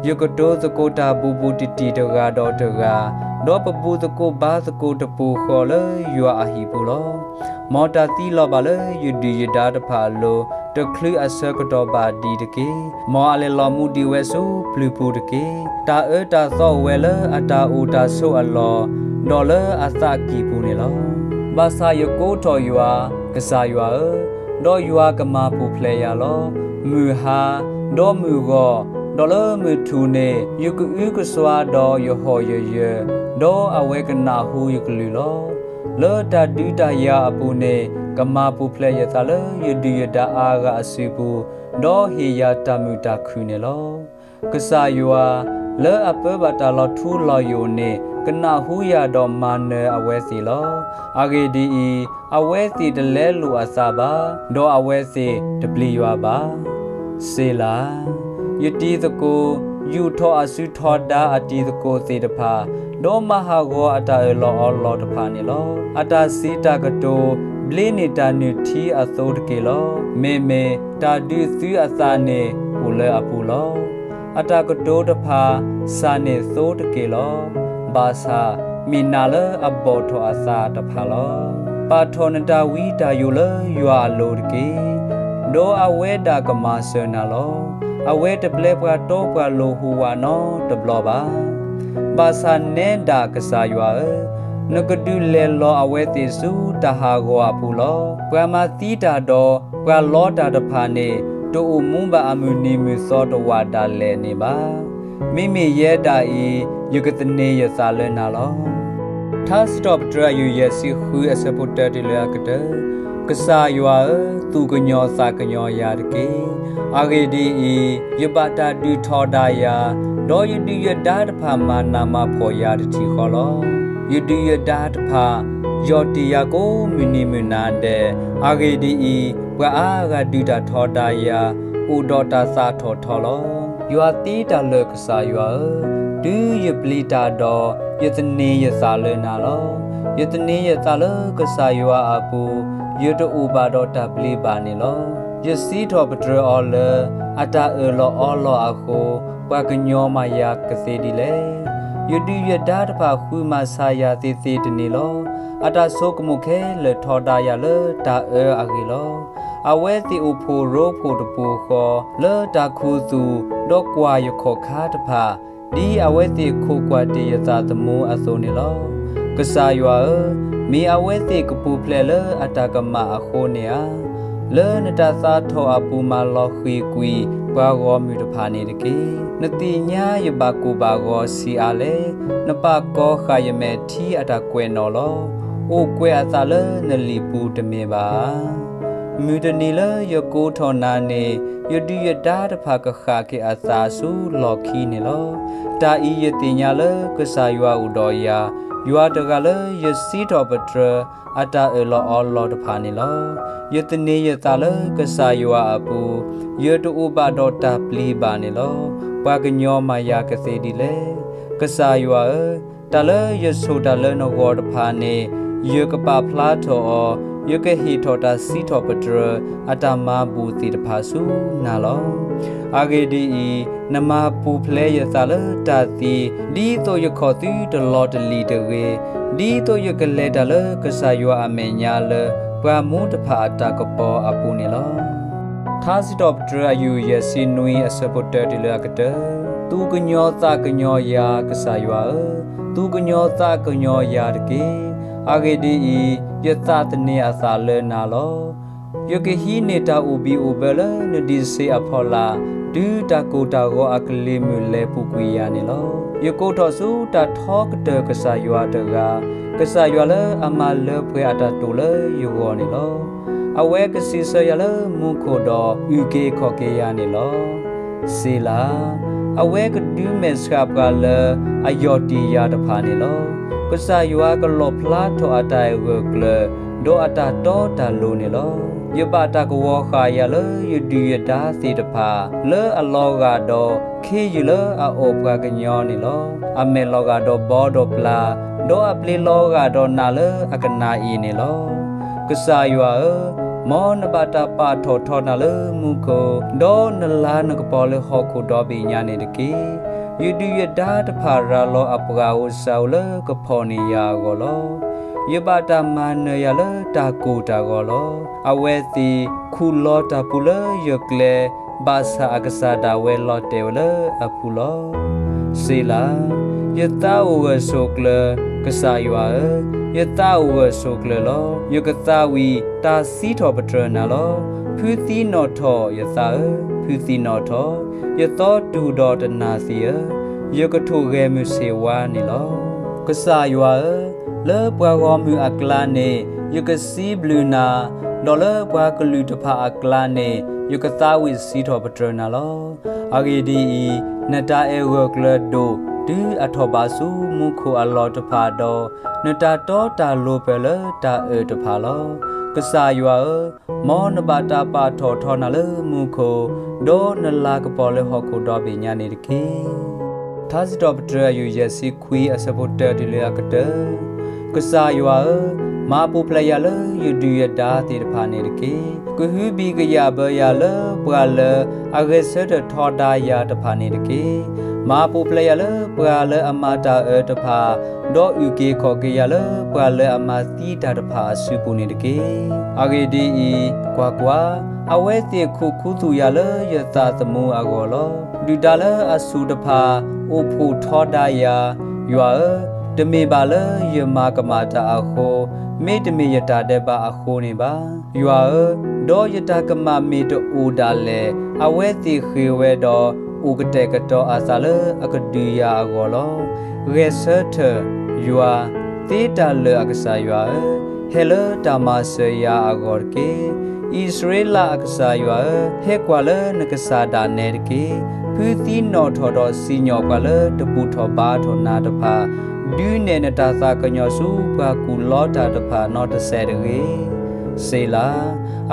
ၤ. ယကတိၤသကိးတၢ်ဘူးဘူးတံၢ်တံၢ်တဂၤဒီးတဂၤ, ဒီးပဘူးသကိးဘါသကိးတပူၤဃီလၢယွၤအဟံၣ်ပူၤလီၤ. မ်တၢ်သံလီၤဘၣ်လၢယဒုၣ်ယဒါတဖၣ်အလိၤ, တချုးအဆၢကတီၢ်ဘၣ်ဒံးတက့ၢ်. မ်အလဲၤလီၤမူဒံးဝဲဆူပျုၤပူၤတက့ၢ်. တၢ်အၢတၢ်သီအိၣ်ဝဲလၢအတၢ်အိၣ်တၢ်ဆိးအလီၢ်, ဒီးလၢအသးကံၢ်ပူၤန့ၣ်လီၤ. ဘၣ်ဆၣ်ယကိးထီၣ်ယွၤ, ကစၢ်ယွၤဧၢ, ဒီးယွၤကမၤပူၤဖျဲးယၤလီၤ. မုၢ်ဟါ, ဒီးမုၢ်ဂီၤ, ဒီးလၢမုၢ်ထူၣ်န့ၣ် ယကအုကစွါဒီးယဟီၣ်ယယၢၤ, ဒီးအဝဲကနၣ်ဟူယကလုၢ်လီၤ. လၢတၢ်ဒုးတၢ်ယၤအပူၤန့ၣ် ကမၤပူၤဖျဲးယသးလၢယဒုၣ်ယဒါအါဂၤအစုပူၤ, ဒီးဟ့ၣ်ယၤတၢ်မုာ်တၢ်ခုၣ်န့ၣ်လီၤ. ကစၢ်ယွၤ, လၢအပၢဘၣ်တၢ်လီၤထူလီၤယိာ်န့ၣ် ကနၣ်ဟူယၤဒီးမၤနၢၤအဝဲသ့ၣ်လီၤ. အဂ့ၢ်ဒ်အံၤ, အဝဲသ့ၣ်တလဲလိာ်အသးဘၣ်, ဒီးအဝဲသ့ၣ်တပျံၤယွၤဘၣ်. စ့လၤ. ယတံၤသကိး, ယူာ်ထီၣ်အစုထီဒါအတံၤသကိးသ့ၣ်တဖၣ်, ဒီးမၤဟးဂီၤအတၢ်အၢၣ်လီၤအီလီၤတဖၣ်န့ၣ်လီၤ. အတၢ်စံးတၢ်ကတိၤ ဘျ့န့ၢ်တၢ်နုၢ်ထံအသိတက့ၢ်လီၤ. မ့မ့ၢ်တၢ်ဒုးသုအသးန့ၣ်အိၣ်လၢအပူၤလီၤ. အတၢ်ကတိၤတဖၣ် စၢ်န့ၢ်သိတက့ၢ်လီၤ. ဘၣ်ဆၣ်မ့ၢ်နၤလၢအဘီၣ်ထီၣ်အသးတဖၣ်လီၤ. ပာ်ထီၣ်နတၢ်ဝံတၢ်ယိးလၢယွၤအလိၤတက့ၢ်, ဒီးအဝဲဒၣ်ကမၤစၢၤနၤလီၤ. အဝဲတပျဲပှၤတီပှၤလိၤဟူးဝးနီတဘျီဘၣ်. ဘၣ်ဆၣ်နဲဒၣ်ကစၢ်ယွၤဧၢ, နကဒုးလဲၤလီၤအဝဲသ့ၣ်ဆူတၢ်ဟးဂီၤအပူၤလီၤ. ပှၤမၤသံတၢ်ဒီး ပှၤလီတၢ်တဖၣ်န့ၣ် တအိၣ်မူဘၣ်အမုၢ်နံၤမုၢ်သီတဝာ်ဒၣ်လဲာ်န့ၣ်ဘၣ်. မ့မ့ၢ်ယဲဒၣ်အံၤ ယကသန့ၤယသးလၢနၤလီၤ. ထါစံးထီၣ်ပတြၢၤအယူၢ်ယဲၢ်ဆံဃုအဆၢဖိတၢတုၤလၢအကတၢၢ်, ကစၢ်ယွၤဧၢ, သူၣ်ကညီၤသးကညီၤယၤတက့ၢ်. အဂ့ၢ်ဒ်အံၤ, ယဘၣ်တၢ်ဒုးထီဒါယၤ, ဒီးယဒုၣ်ယဒါတဖၣ်မၤနးမၤဖှီၣ်ယၤတထံၣ်ဃီလီၤ. ယဒုၣ်ယဒါတဖၣ် ယီၢ်တံၢ်ယၤကိးမုၢ်နံၤမုၢ်နၤဒဲး, အဂ့ၢ်ဒ်အံၤ, ပှၤအါဂၤဒုးတၢ်ထီဒါယၤ, အိၣ်ဒီးတၢ်သးထီၣ်ထီလီၤ. ယွၤသ့တၢ်လၢာ်ကစၢ်ယွၤဧၢ, တုၤယပျံၤတၢ်ဒီး, ယသန့ၤယသးလၢနၤလီၤ. ယသန့ၤယသးလၢကစၢ်ယွၤအပူၤ, ယတအိၣ်ဘၣ်ဒီးတၢ်ပျံၤဘၣ်န့ၣ်လီၤ. ယစံးထီၣ်ပတြၢၤအီၤလၢ အတၢ်အၢၣ်လီၤအီလီၤအဃိ, ပှၤကညီမၤယၤကသ့ဒ်လဲၣ်. ယဒုၣ်ယဒါတဖၣ်ဃုမၤဆါယၤသ့သ့တန့ၢ်လီၤ. အတၢ်ဆိကမိၣ်ခဲလၢာ်ထီဒါယၤလၢတၢ်အၢအဂ့ၢ်လီၤ. အဝဲသ့ၣ်အိၣ်ဖှိၣ်ရိဖှိၣ်တပူၤဃီ လၢတၢ်ခူသူၣ်, ဒီးကွၢ်ယခီၣ်ခါတဖၣ်, ဒ်အဝဲသ့ၣ်ခိးကွၢ်တ့ၢ်ယသးသမူအသိးန့ၣ်လီၤ. ကစၢ်ယွၤဧၢ, မ့ၢ်အဝဲသ့ၣ်ကပူၤဖျဲးလၢအတၢ်ကမၣ်အဃိန့ၣ်ဧါ. လၢနတၢ်သးထီၣ်အပူၤမၤလီၤဃံၤကွံာ်ပှၤဂီၢ်မုၢ်တဖၣ်န့ၣ်တက့ၢ်. နသ့ၣ်ညါယဘၣ်ကိၢ်ဘၣ်ဂီၤဆံးအါလဲၣ်. နပာ်ကီၤဃာ်ယမဲာ်ထံအတၢ်ကွဲးနီၣ်လီၤ. အိၣ်ကွဲးအသးလၢနလံာ်ပူၤတမ့ၢ်ဘၣ်ဧါ. မုၢ်တနံၤလၢယကိးထီၣ်နၤန့ၣ်, ယဒုၣ်ယဒါတဖၣ်ကဃၣ်က့ၤအသးဆူလီၢ်ခံန့ၣ်လီၤ. တၢ်အံၤယသ့ၣ်ညါလၢကစၢ်ယွၤအိၣ်ဒီးယၤ, ယွၤတဂၤလၢယစံးထီၣ်ပတြၢၤ အတၢ်အၢၣ်လီၤအီလီၤတဖၣ်န့ၣ်လီၤ. ယသန့ၤယသးလၢကစၢ်ယွၤအပူၤ, ယတအိၣ်ဘၣ်ဒီးတၢ်ပျံၤဘၣ်န့ၣ်လီၤ. ပှၤကညီမၤယၤကသ့ဒ်လဲၣ်. ကစၢ်ယွၤဧၢ, တၢ်လၢယဆိၣ်တၢ်လၢနဂီၢ်တဖၣ်န့ၣ်, ယကပာ်ဖျါထီၣ်အီၤ, ယကဟ့ၣ်ထီၣ်တၢ်စံးထီၣ်ပတြၢၤ အတၢ်မၤဘူၣ်သ့ၣ်တဖၣ်ဆူနၤလီၤ. အဂ့ၢ်ဒ်အံၤ, နမၤပူၤဖျဲးယသးလၢတၢ်သံ, ဒ်သိးယခီၣ်သုတလီၤတလံၤတဂ့ၤ, ဒ်သိးယကလဲၤတၢ်လၢကစၢ်ယွၤအမဲာ်ညါလၢ ပှၤမူတဖၣ်အတၢ်ကပီၤအပူၤန့ၣ်လီၤ. ထါစံးထီၣ်ပတြၢၤအယူၢ်ယဲၢ်ဆံနွံအဆၢဖိတၢတုၤလၢအကတၢၢ်, သူၣ်ကညီၤသးကညီၤယၤကစၢ်ယွၤဧၢ, သူၣ်ကညီၤသးကညီၤယၤတက့ၢ်. အဂ့ၢ်ဒ်အံၤ, ယသးသန့ၤအသးလၢနၤလီၤ. ယကဟံးန့ၢ်တၢ်အိၣ်ဘံၣ်အိၣ်ဘၢလၢနဒံးစ့အဖီလာ်, တုၤတၢ်ကိၢ်တၢ်ဂီၤအကလံၤမုၢ်လဲၤပူၤကွံာ်ယၤန့ၣ်လီၤ. ယကိးထီၣ်ဆူတၢ်ထီကတၢၢ်ကစၢ်ယွၤတဂၤ, ကစၢ်ယွၤလၢအမၤလၢပှဲၤအတၢ်တိာ်လၢယဂီၢ်န့ၣ်လီၤ. အဝဲကစံးဆၢယၤလၢမူခိၣ်ဒီး အုၣ်က့ၤခီၣ်က့ၤယၤန့ၣ်လီၤ. စ့လၤ. အဝဲကဒုးမဲာ်ဆှးပှၤလၢအယီၢ်တံၢ်ယၤတဖၣ်န့ၣ်လီၤ. ကစၢ်ယွၤကလီၣ်ဖျါထီၣ်အတၢ်အဲၣ်ဂၢၢ်ကျၢၤ, ဒီးအတၢ်တီတၢ်လိၤန့ၣ်လီၤ. ယဘၣ်တၢ်ကဝီၤဃာ်ယၤလၢယဒုၣ်ယဒါသ့ၣ်တဖၣ်, လၢအလီၤဂာ်ဒီးခ့ယုၢ်လၢအအိၣ်ပှၤကညီန့ၣ်လီၤ. အမဲာ်လီၤဂာ်ဒီးဘီဒီးပျၢ်, ဒီးအပျ့ၤလီၤဂာ်ဒီးနးလၢအကနၣ်အ့ၣ်န့ၣ်လီၤ. ကစၢ်ယွၤဧၢ, မ်နဘၣ်တၢ်ပာ်ထီၣ်ထီနၤလၢမူခိၣ်, ဒီးနလၤနကပီၤလၢဟီၣ်ခိၣ်ဒီဘ့ၣ်ညါန့ၣ်တက့ၢ်. ယဒုၣ်ယဒါတဖၣ်ရၤလီၤအပှၤဧိၤစၢ်ဧိၤလၢကဖီၣ်န့ၢ်ယၤအဂီၢ်လီၤ. ယဘၣ်တၢ်မၤနၢၤယၤလၢတၢ်ကိၢ်တၢ်ဂီၤလီၤ. အဝဲသ့ၣ်ခူၣ်လီၤတၢ်ပူၤလၢယကျဲ, ဘၣ်ဆၣ်အကစၢ်ဒၣ်ဝဲလီၤတဲာ်ဝဲလၢအပူၤလီၤ. စ့လၤ. ယသးအိၣ်ဂၢၢ်ဆိးကျၢၤ, ကစၢ်ယွၤဧၢ, ယသးအိၣ်ဂၢၢ်ဆိးကျၢၤလီၤ. ယကသးဝံၣ်တၢ်စံးထီၣ်ပတြၢၤနၤလီၤ. ဖုသံနီၣ်ထီၣ်, ယသးဧၢ, ဖုသံနီၣ်ထီၣ်, ယသီတူၢ်ဒီးတနၢ်သံဧၢ, ယကထိၣ်ဂဲၤမုၢ်ဆ့ၣ်ဝါန့ၣ်လီၤ. ကစၢ်ယွၤဧၢ, လၢပှၤဂီၢ်မုၢ်အကျါန့ၣ် ယကစံးဘျုးနၤ, ဒီးလၢပှၤကလုာ်တဖၣ်အကျါန့ၣ် ယကသးဝံၣ်စံးထီၣ်ပတြၢၤနၤလီၤ. အဂ့ၢ်ဒ်အံၤ, နတၢ်အဲၣ်ဂၢၢ်ကျၢၤဒိၣ်တုၤအထီၣ်ဘးဆူမူခိၣ်အလီၢ်တဖၣ်ဒီး, နတၢ်တီတၢ်လိၤပၢၢ်လၢတၢ်အၢၣ်တဖၣ်လီၤ. ကစၢ်ယွၤဧၢ, မ်နဘၣ်တၢ်ပာ်ထီၣ်ထီနၤလၢမူခိၣ်, ဒီးနလၤကပီၤလၢဟီၣ်ခိၣ်ဒီဘ့ၣ်ညါန့ၣ်တက့ၢ်. ထါစံးထီၣ်ပတြၢၤအယုၢ်ယဲၢ်ဆံခွံအဆၢဖိတၢတုၤလၢအကတၢၢ်. ကစၢ်ယွၤဧၢ, မၤပူၤဖျဲးယၤလၢယဒုၣ်ယဒါသ့ၣ်တဖၣ်န့ၣ်တက့ၢ်. ကဟုဘံၣ်ကယာ်ဘၢယၤလၢပှၤလၢအဂဲၤဆၢထၢၣ်ထီဒါယၤတဖၣ်န့ၣ်တက့ၢ်. မၤပူၤဖျဲးယၤလၢပှၤလၢအမၤတၢ်အၢတဖၣ်, ဒီးအုၣ်က့ၤခီၣ်က့ၤယၤလၢပှၤလၢအမၤသံတၢ်တဖၣ်အစုပူၤန့ၣ်တက့ၢ်. အဂ့ၢ်ဒ်အံၤ, ကွၢ်ကွၢ်, အဝဲသ့ၣ်ခိးခူသူၣ်ယၤလၢယသးသမူအဂီၢ်လီၤ. ဒုၣ်ဒါလၢအဆူၣ်တဖၣ် အိၣ်ဖှိၣ်ထီဒါယၤ, ယွၤဧၢ, တမ့ၢ်ဘၣ်လၢယမၤကမၣ်တၢ်အဃိ, မ့တမ့ၢ်ယတၢ်ဒဲးဘးအဃိန့ၣ်ဘၣ်. ယွၤဧၢ, ဒီးယတၢ်ကမၣ်မ့ၢ်တအိၣ်ဒၣ်လဲာ်, အဝဲသ့ၣ်ဃ့ၢ်ဝဲဒီး အိၣ်ကတဲာ်ကတီၤအသးလၢအကဒုးယၤအဂီၢ်လီၤ. ဂဲၤဆၢထၢၣ်, ယွၤ, သ့တၢ်လၢာ်အကစၢ်ယွၤဧၢ, ဟဲလၢတၢ်မၤစၢၤယၤအဂီၢ်တက့ၢ်. အံၣ်စရ့လးအကစၢ်ယွၤဧၢ, ဟဲကွၢ်လၢနကစၢ်ဒၣ်နဲတက့ၢ်. ဖုသံနီၣ်ထီၣ်ဒီးစံၣ်ညီၣ်ပှၤလၢတဘူၣ်ထီၣ်ဘါထီၣ်နၤတဖၣ်, ဒုးနဲၣ်နတၢ်သးကညီၤဆူပှၤကူၣ်လီတၢ်တဖၣ်နီတစဲးတဂ့ၤ. စ့လၤ.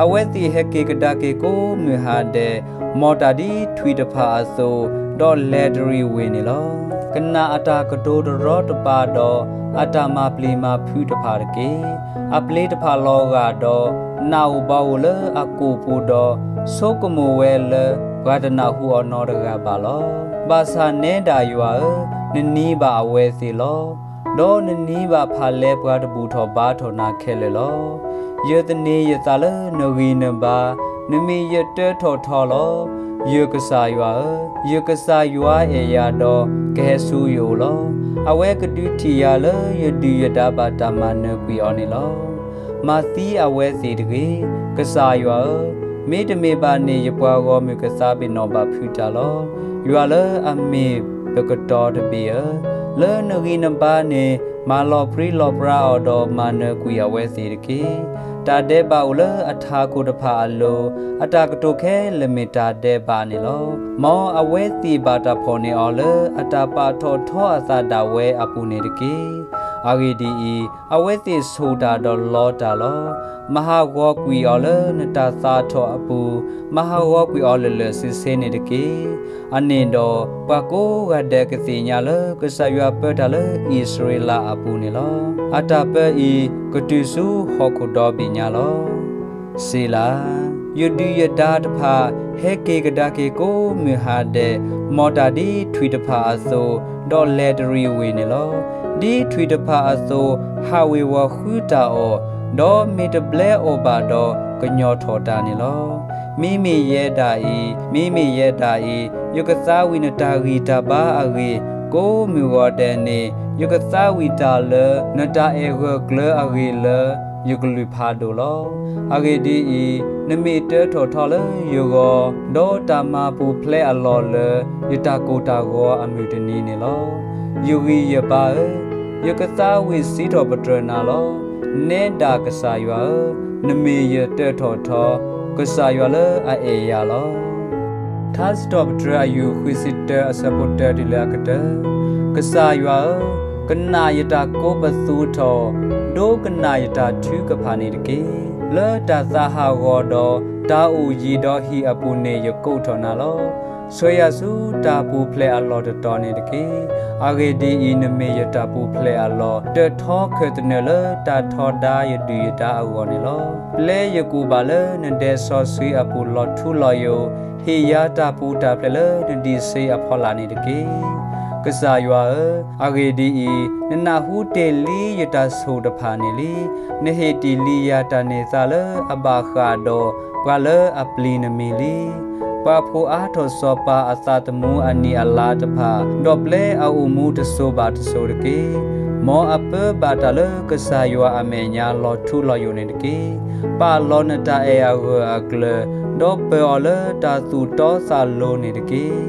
အဝဲသ့ၣ်ဟဲက့ၤကဒါက့ၤကိးမုၢ်ဟါဒဲး, မ်တၢ်ဒ်ထွံၣ်တဖၣ်အသိး, ဒီးလဲၤတရံးဝ့ၢ်န့ၣ်လီၤ. ကနၣ်အတၢ်ကတိၤတရီတပါဒီး အတၢ်မၤပျံၤမၤဖုးတဖၣ်တက့ၢ်. အပျ့ၤတဖၣ်လီၤဂာ်ဒီး နးအိၣ်ဘှီအိၣ်လၢအကိာ်ပူၤဒီး ဆိကမိၣ်ဝဲလၢ ပှၤတနၢ်ဟူအီၤနီတဂၤဘၣ်လီၤ. ဘၣ်ဆၣ်နဲဒၣ်ယွၤဧၢ, နနံၤဘၣ်အဝဲသ့ၣ်လီၤ. ဒီးနနံၤဘၣ်ဖးလဲပှၤတဘူၣ်ထီၣ်ဘါထီၣ်နၤခဲလၢာ်လီၤ. ယသန့ၤယသးလၢနဂံၢ်နဘါ, နမ့ၢ်ယတၢထီၣ်ထီလီၤ. ယကစၢ်ယွၤဧၢ, ယကစၢ်ယွၤအဲၣ်ယၤဒီး ကဟဲဆူယအိၣ်လီၤ. အဝဲကဒုးထံၣ်ယၤလၢယဒုၣ်ယဒါဘၣ်တၢ်မၤနၢၤကွံာ်အီၤန့ၣ်လီၤ. မၤသံအဝဲသ့ၣ်တဂ့ၤ. ကစၢ်ယွၤဧၢ, မ့တမ့ၢ်ဘၣ်န့ၣ် ယပှၤဂီၢ်မုၢ်ကသးပ့ၤနီၣ်ဘၣ်ဖုးတၢ်လီၤ. ယွၤလၢအမ့ၢ်ပကတီၤတဘ့ၣ်ဧၢ, လၢနဂံၢ်နဘါန့ၣ် မၤလီၤပြံလီၤပြါအီၤဒီးမၤနၢၤကွံာ်အဝဲသ့ၣ်တက့ၢ်. တၢ်ဒဲးဘးအိၣ်လၢအထးခိၣ်တဖၣ်အလိၤ, အတၢ်ကတိၤခဲလၢာ်မ့ၢ်တၢ်ဒဲးဘးန့ၣ်လီၤ. မ်အဝဲသ့ၣ်ဘၣ်တၢ်ဖီၣ်န့ၢ်အီၤလၢအတၢ်ပာ်ထီၣ်ထီအသးဒၣ်ဝဲအပူၤန့ၣ်တက့ၢ်. အဂ့ၢ်ဒ်အံၤ, အဝဲသ့ၣ်ဆိၣ်တၢ်ဒီးလီတၢ်လီၤ. မၤဟးဂီၤကွံာ်အီၤလၢနတၢ်သးထီၣ်အပူၤ, မၤဟးဂီၤကွံာ်အီၤလၢာ်လၢာ်ဆ့ဆ့န့ၣ်တက့ၢ်. အန့ၣ်ဒီး ပှၤကိးဂၤဒဲးကသ့ၣ်ညါလၢ ကစၢ်ယွၤပၢတၢ်လၢအံၣ်စရ့လးအပူၤန့ၣ်လီၤ. အတၢ်ပၢအံၤ ကတုၤဆူဟီၣ်ခိၣ်ဒီဘ့ၣ်ညါလီၤ. စ့လၤ. ယဒုၣ်ယဒါတဖၣ် ဟဲက့ၤကဒါက့ၤကိးမုၢ်ဟါဒဲး, မ်တၢ်ဒ်ထွံၣ်တဖၣ်အသိး, ဒီးလဲၤတရံးဝ့ၢ်န့ၣ်လီၤ. ဒ်ထွံၣ်တဖၣ်အသိး ဟးဝ့ၤဝီၤဃုတၢ်အီၣ်, ဒီးမ့ၢ်တဘျဲအီၤဘၣ်ဒီး ကညီၤထီၣ်တၢ်န့ၣ်လီၤ. မ့မ့ၢ်ယဲဒၣ်အံၤ, မ့မ့ၢ်ယဲဒၣ်အံၤ, ယကသးဝံၣ်နတၢ်ဂံၢ်တၢ်ဘါအဂ့ၢ်, ကိးမုၢ်ဂီၤဒဲးန့ၣ် ယကသးဝံၣ်တၢ်လၢ နတၢ်အဲၣ်ဂၢၢ်ကျၢၤအဂ့ၢ်လၢ ယကလုၢ်ဖးဒိၣ်လီၤ. အဂ့ၢ်ဒ်အံၤ, နမ့ၢ်တၢထီၣ်ထီလၢယဂီၢ်, ဒီးတၢ်မၤပူၤဖျဲးအလီၢ်လၢ ယတၢ်ကိၢ်တၢ်ဂီၤအမုၢ်တနံၤန့ၣ်လီၤ. ယဂံၢ်ယဘါဧၢ, ယကသးဝံၣ်စံးထီၣ်ပတြၢၤနၤလီၤ. နဲဒၣ်ကစၢ်ယွၤဧၢ, နမ့ၢ်ယတၢထီၣ်ထီ, ကစၢ်ယွၤလၢအအဲၣ်ယၤလီၤ. ထါစံးထီၣ်ပတြၢၤအယုၢ်ဃုဆံတၢ အဆၢဖိတၢတုၤလၢအကတၢၢ်. ကစၢ်ယွၤဧၢ, ကနၣ်ယတၢ်ကိးပသူထီၣ်, ဒိကနၣ်ယတၢ်ထုကဖၣ်န့ၣ်တက့ၢ်. လၢတၢ်သးဟးဂီၤဒီး တၢ်အိၣ်ယံၤဒီးဟံၣ်အပူၤန့ၣ် ယကိးထီၣ်နၤလီၤ. ဆှၢယၤဆူတၢ်ပူၤဖျဲးအလီၢ်တတီၤန့ၣ်တက့ၢ်. အဂ့ၢ်ဒ်အံၤ, နမ့ၢ်ယတၢ်ပူၤဖျဲးအလီၢ်, တၢ်ထီခၢၣ်သနၢၣ်လၢတၢ်ထီဒါယဒုၣ်ယဒါအဂီၢ်န့ၣ်လီၤ. ပျဲယကူးဘၣ်လၢနဒဲစီဆှံအပူၤလီၤထူလီၤယိာ်, ဟ့ၣ်ယၤတၢ်ပူၤတၢ်ဖျဲးလၢနဒံးဆှံအဖီလာ်န့ၣ်တက့ၢ်. ကစၢ်ယွၤဧၢ, အဂ့ၢ်ဒ်အံၤ, နနၢ်ဟူတ့ၢ်လံယတၢ်ဆိၣ်တဖၣ်န့ၣ်လံ. နဟ့ၣ်တ့ၢ်လံယၤတၢ်န့ၢ်သါလၢအဘၣ်ဃးဒီးပှၤလၢအပျံၤနမံၤလံ. ပှၤဖှိၣ်အါထီၣ်စီၤပၤအသးသမူအနံၣ်အလါတဖၣ်, ဒီးပျဲအအိၣ်မူတစိၤဘၣ်တစိၤတက့ၢ်. မ်အပၢဘၣ်တၢ်လၢကစၢ်ယွၤအမဲာ်ညါလီၤထူလီၤယိာ်န့ၣ်တက့ၢ်. ပာ်လီၤနတၢ်အဲၣ်အဂၢၢ်အကျၢၤ, ဒီးပၢၤအီၤလၢတၢ်သူၣ်တီသးလိၤန့ၣ်တက့ၢ်.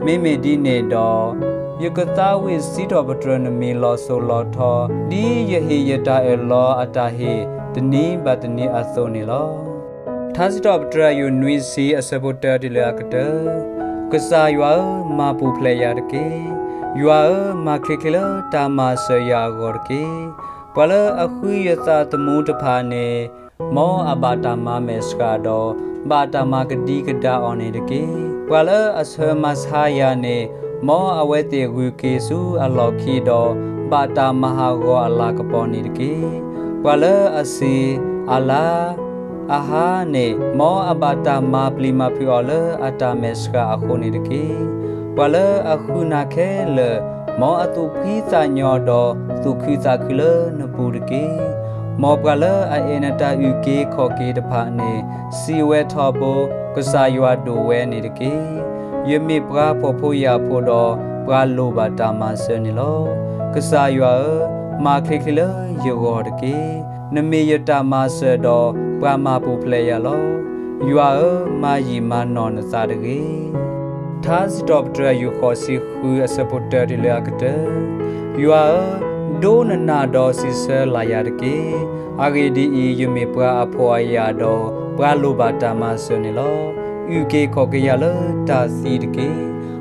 မ့မ့ၢ်ဒ်န့ၣ်ဒီး, ယကသးဝံၣ်စံးထီၣ်ပတြၢၤနမံၤလီၤစိၤလီၤထီ, ဒ်ယဟ့ၣ်ယတၢ်အၢၣ်လီၤအတၢ်ဟ့ၣ်တနံၤဘၣ်တနံၤအသိးန့ၣ်လီၤ. ထါစံးထီၣ်ပတြၢၤအယုၢ်နွံဆံအဆၢဖိတၢတုၤလၢအကတၢၢ်, ကစၢ်ယွၤဧၢ, မၤပူၤဖျဲးယၤတက့ၢ်. ယွၤဧၢ, မၤချ့ချ့လၢတၢ်မၤစၢၤယၤအဂီၢ်တက့ၢ်. ပှၤလၢအဃုယသးသမူတဖၣ်န့ၣ်, မ်အဘၣ်တၢ်မၤမဲာ်ဆှးဒီး, ဘၣ်တၢ်မၤကဒံကဒါအီၤန့ၣ်တက့ၢ်. ပှၤလၢအဆၢမၤဆါယၤန့ၣ်, မ်အဝဲသ့ၣ်ဂုၤက့ၤဆူအလီၢ်ခံဒီး, ဘၣ်တၢ်မၤဟးဂီၤအလၤကပီၤန့ၣ်တက့ၢ်. ပှၤလၢအဆံး, အလါ, အဟါန့ၣ်, မ်အဘၣ်တၢ်မၤပျံၤမၤဖုးအီၤလၢအတၢ်မဲာ်ဆှးအဃိန့ၣ်တက့ၢ်. ပှၤလၢအဃုနၤခဲလၢာ်, မ်အသူၣ်ဖှံသးညီဒီးသူၣ်ခုသးခုလၢနပူၤတက့ၢ်. မ်ပှၤလၢအအဲၣ်နတၢ်အုၣ်က့ၤခီၣ်က့ၤတဖၣ်န့ၣ်, စံးဝဲထီဘိ, ကစၢ်ယွၤဒိၣ်ဝဲန့ၣ်တက့ၢ်. ယမ့ၢ်ပှၤဖှီၣ်ဖိယာ်ဖိဒီးပှၤလိၣ်ဘၣ်တၢ်မၤစၢၤန့ၣ်လီၤ. ကစၢ်ယွၤဧၢ, မၤချ့ချ့လၢယဂီၢ်တက့ၢ်. နမ့ၢ်ယတၢ်မၤစၢၤဒီးပှၤမၤပူၤဖျဲးယၤလီၤ. ယွၤဧၢ, မၤယံာ်မၤနီၢ်နသးတဂ့ၤ. ထါစံးထီၣ်ပတြၢၤအယုၢ်ဃိးဆံဃုအဆၢဖိတၢတုၤလၢအကတၢၢ်, ယွၤဧၢ, ဒိနနၢ်ဒီးစံးဆၢလၢ်ယၤတက့ၢ်. အဂ့ၢ်ဒ်အံၤ, ယမ့ၢ်ပှၤအဖှီၣ်အယာ်ဒီးပှၤလိၣ်ဘၣ်တၢ်မၤစၢၤန့ၣ်လီၤ. အုၣ်က့ၤခီၣ်က့ၤယၤလၢတၢ်သံတက့ၢ်.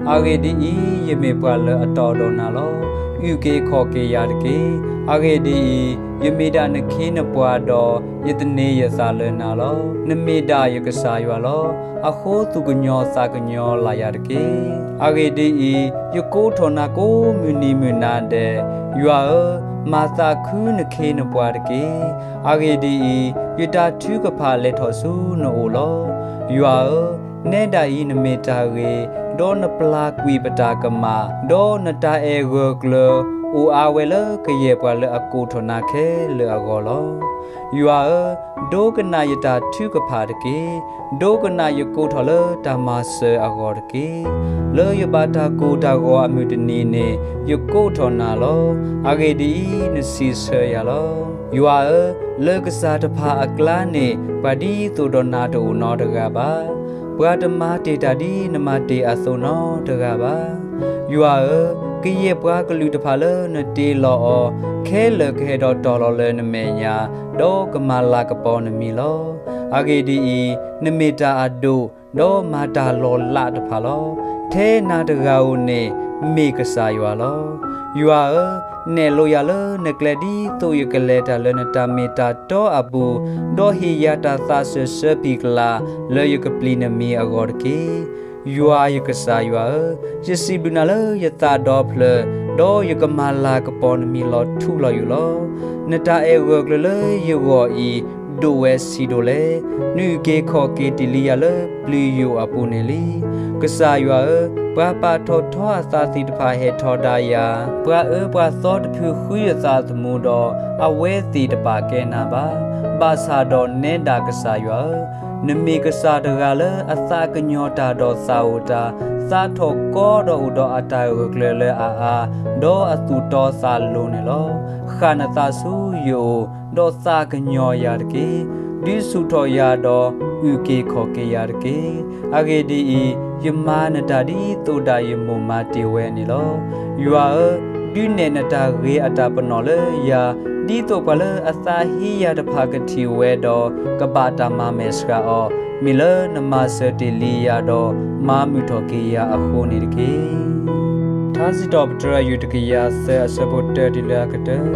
အဂ့ၢ်ဒ်အံၤ, ယမ့ၢ်ပှၤလၢအတီဒီးနၤလီၤ. အုၣ်က့ၤခီၣ်က့ၤယၤတက့ၢ်. အဂ့ၢ်ဒ်အံၤ, ယမ့ၢ်ဒၣ်နခ့နပှၤဒီးယသန့ၤယသးလၢနၤလီၤ. နမ့ၢ်ဒၣ်ယကစၢ်ယွၤလီၤ. အဃိသူၣ်ကညီၤသးကညီၤလၢ်ယၤတက့ၢ်. အဂ့ၢ်ဒ်အံၤ, ယကိးထီၣ်နၤကိးမုၢ်နံၤမုၢ်နၤဒဲး, ယွၤဧၢ, မၤသးခုနခ့နပှၤတက့ၢ်. အဂ့ၢ်ဒ်အံၤ, ယတၢ်ထုကဖၣ်လဲၤထီၣ်ဆူနအိၣ်လီၤ. ယွၤဧၢ, နဲဒၣ်အံၤနမ့ၢ်တၢ်ဂ့ၤ, ဒီးနပျၢ်ကွံာ်ပတၢ်ကမၣ်, ဒီးနတၢ်အဲၣ်ဂၢၢ်ကျၢၤအိၣ်အါဝဲလၢကယဲၢ်ပှၤလၢအကိးထီၣ်နၤခဲလၢာ်အဂီၢ်လီၤ. ယွၤဧၢ, ဒိကနၣ်ယတၢ်ထုကဖၣ်တက့ၢ်. ဒိကနၣ်ယကိးထီၣ်လၢတၢ်မၤစၢၤအဂီၢ်တက့ၢ်. လၢယဘၣ်တၢ်ကိၢ်တၢ်ဂီၤအမုၢ်တနံၤန့ၣ်, ယကိးထီၣ်နၤလီၤ. အဂ့ၢ်ဒ်အံၤ, နစံးဆၢယၤလီၤ. ယွၤဧၢ, လၢကစၢ်တဖၣ်အကျါန့ၣ်, ပှၤဒ်သိးဒီးနၤတအိၣ်နီတဂၤဘၣ်. ပှၤတမၤတ့ၢ်တၢ်ဒ်နမၤတ့ၢ်အသိးနီတဂၤဘၣ်. ယွၤဧၢ, ကယဲၢ်ပှၤကလုာ်တဖၣ်လၢနတ့လီၤအီၤခဲလၢာ်ကဟဲဒီးတီၤလီၤလၢနမဲာ်ညါ, ဒီးကမၤလၤကပီၤနမံၤလီၤ. အဂ့ၢ်ဒ်အံၤ, နမ့ၢ်တၢ်အဒိၣ်, ဒီးမၤတၢ်လီၤလးတဖၣ်လီၤ. ထဲနၤတဂၤဧိၤန့ၣ်မ့ၢ်ကစၢ်ယွၤလီၤ. ယွၤဧၢ, နဲၣ်လိယၤလၢနကျဲဒ်သိးယကလဲၤတၢ်လၢနတၢ်မ့ၢ်တၢ်တီအပူၤ, ဒီးဟ့ၣ်ယၤတၢ်သးစၢၢ်ဆၢပံၤကလၤလၢယကပျံၤနမံၤအဂီၢ်တက့ၢ်. ယွၤယကစၢ်ယွၤဧၢ, ယစံးဘျုးနၤလၢယသးဒီဖျၢၣ်, ဒီးယကမၤလၤကပီၤနမံၤလီၤထူလီၤယိာ်လီၤ. နတၢ်အဲၣ်ဂၢၢ်ကျၢၤလၢယဂီၢ်အံၤဒိၣ်ဝဲဆံးဒိၣ်လဲၣ်. နအုၣ်က့ၤခီၣ်က့ၤတ့ၢ်လံယၤလၢပျုၤယိာ်အပူၤန့ၣ်လံ. ကစၢ်ယွၤဧၢ, ပှၤပာ်ထီၣ်ထီအသးသ့ၣ်တဖၣ်ဟဲထီဒါယၤ, ပှၤအၢပှၤသီတဖုဃုယသးသမူဒီး, အဝဲသ့ၣ်တပာ်ကဲနၤဘၣ်. ဘၣ်ဆၣ်ဒီးနဲဒၣ်ကစၢ်ယွၤဧၢ, နမ့ၢ်ကစၢ်တဂၤလၢအသးကညီၤတၢ်ဒီးသးအိၣ်တၢ်, သးထီၣ်ကီဒီးအိၣ်ဒီးအတၢ်ဂၢၢ်ကျၢၤလၢအအါ, ဒီးအသူၣ်တီသးလိၤန့ၣ်လီၤ. ဃၣ်နသးဆူယအိၣ်, ဒီးသးကညီၤယၤတက့ၢ်. ဒုးဆူၣ်ထီၣ်ယၤဒီးအုၣ်က့ၤခီၣ်က့ၤယၤတက့ၢ်. အဂ့ၢ်ဒ်အံၤ, ယမၤနတၢ်ဒ်သိးဒၣ်ယမိၢ်မၤတ့ၢ်ဝဲန့ၣ်လီၤ. ယွၤဧၢ, ဒုးနဲၣ်နတၢ်ဂ့ၤအတၢ်ပနီၣ်လၢယၤ, ဒ်သိးပှၤလၢအသးဟ့ယၤတဖၣ်ကထံၣ်ဝဲဒီး, ကဘၣ်တၢ်မၤမဲာ်ဆှးအီၤ, မ့ၢ်လၢနမၤစၢၤတ့ၢ်လံယၤဒီးမၤမုာ်ထီၣ်က့ၤယၤအဃိန့ၣ်တက့ၢ်. ထါစံးထီၣ်ပတြၢၤအယုၢ်တကယၤသၢအဆၢဖိတၢတုၤလၢအကတၢၢ်,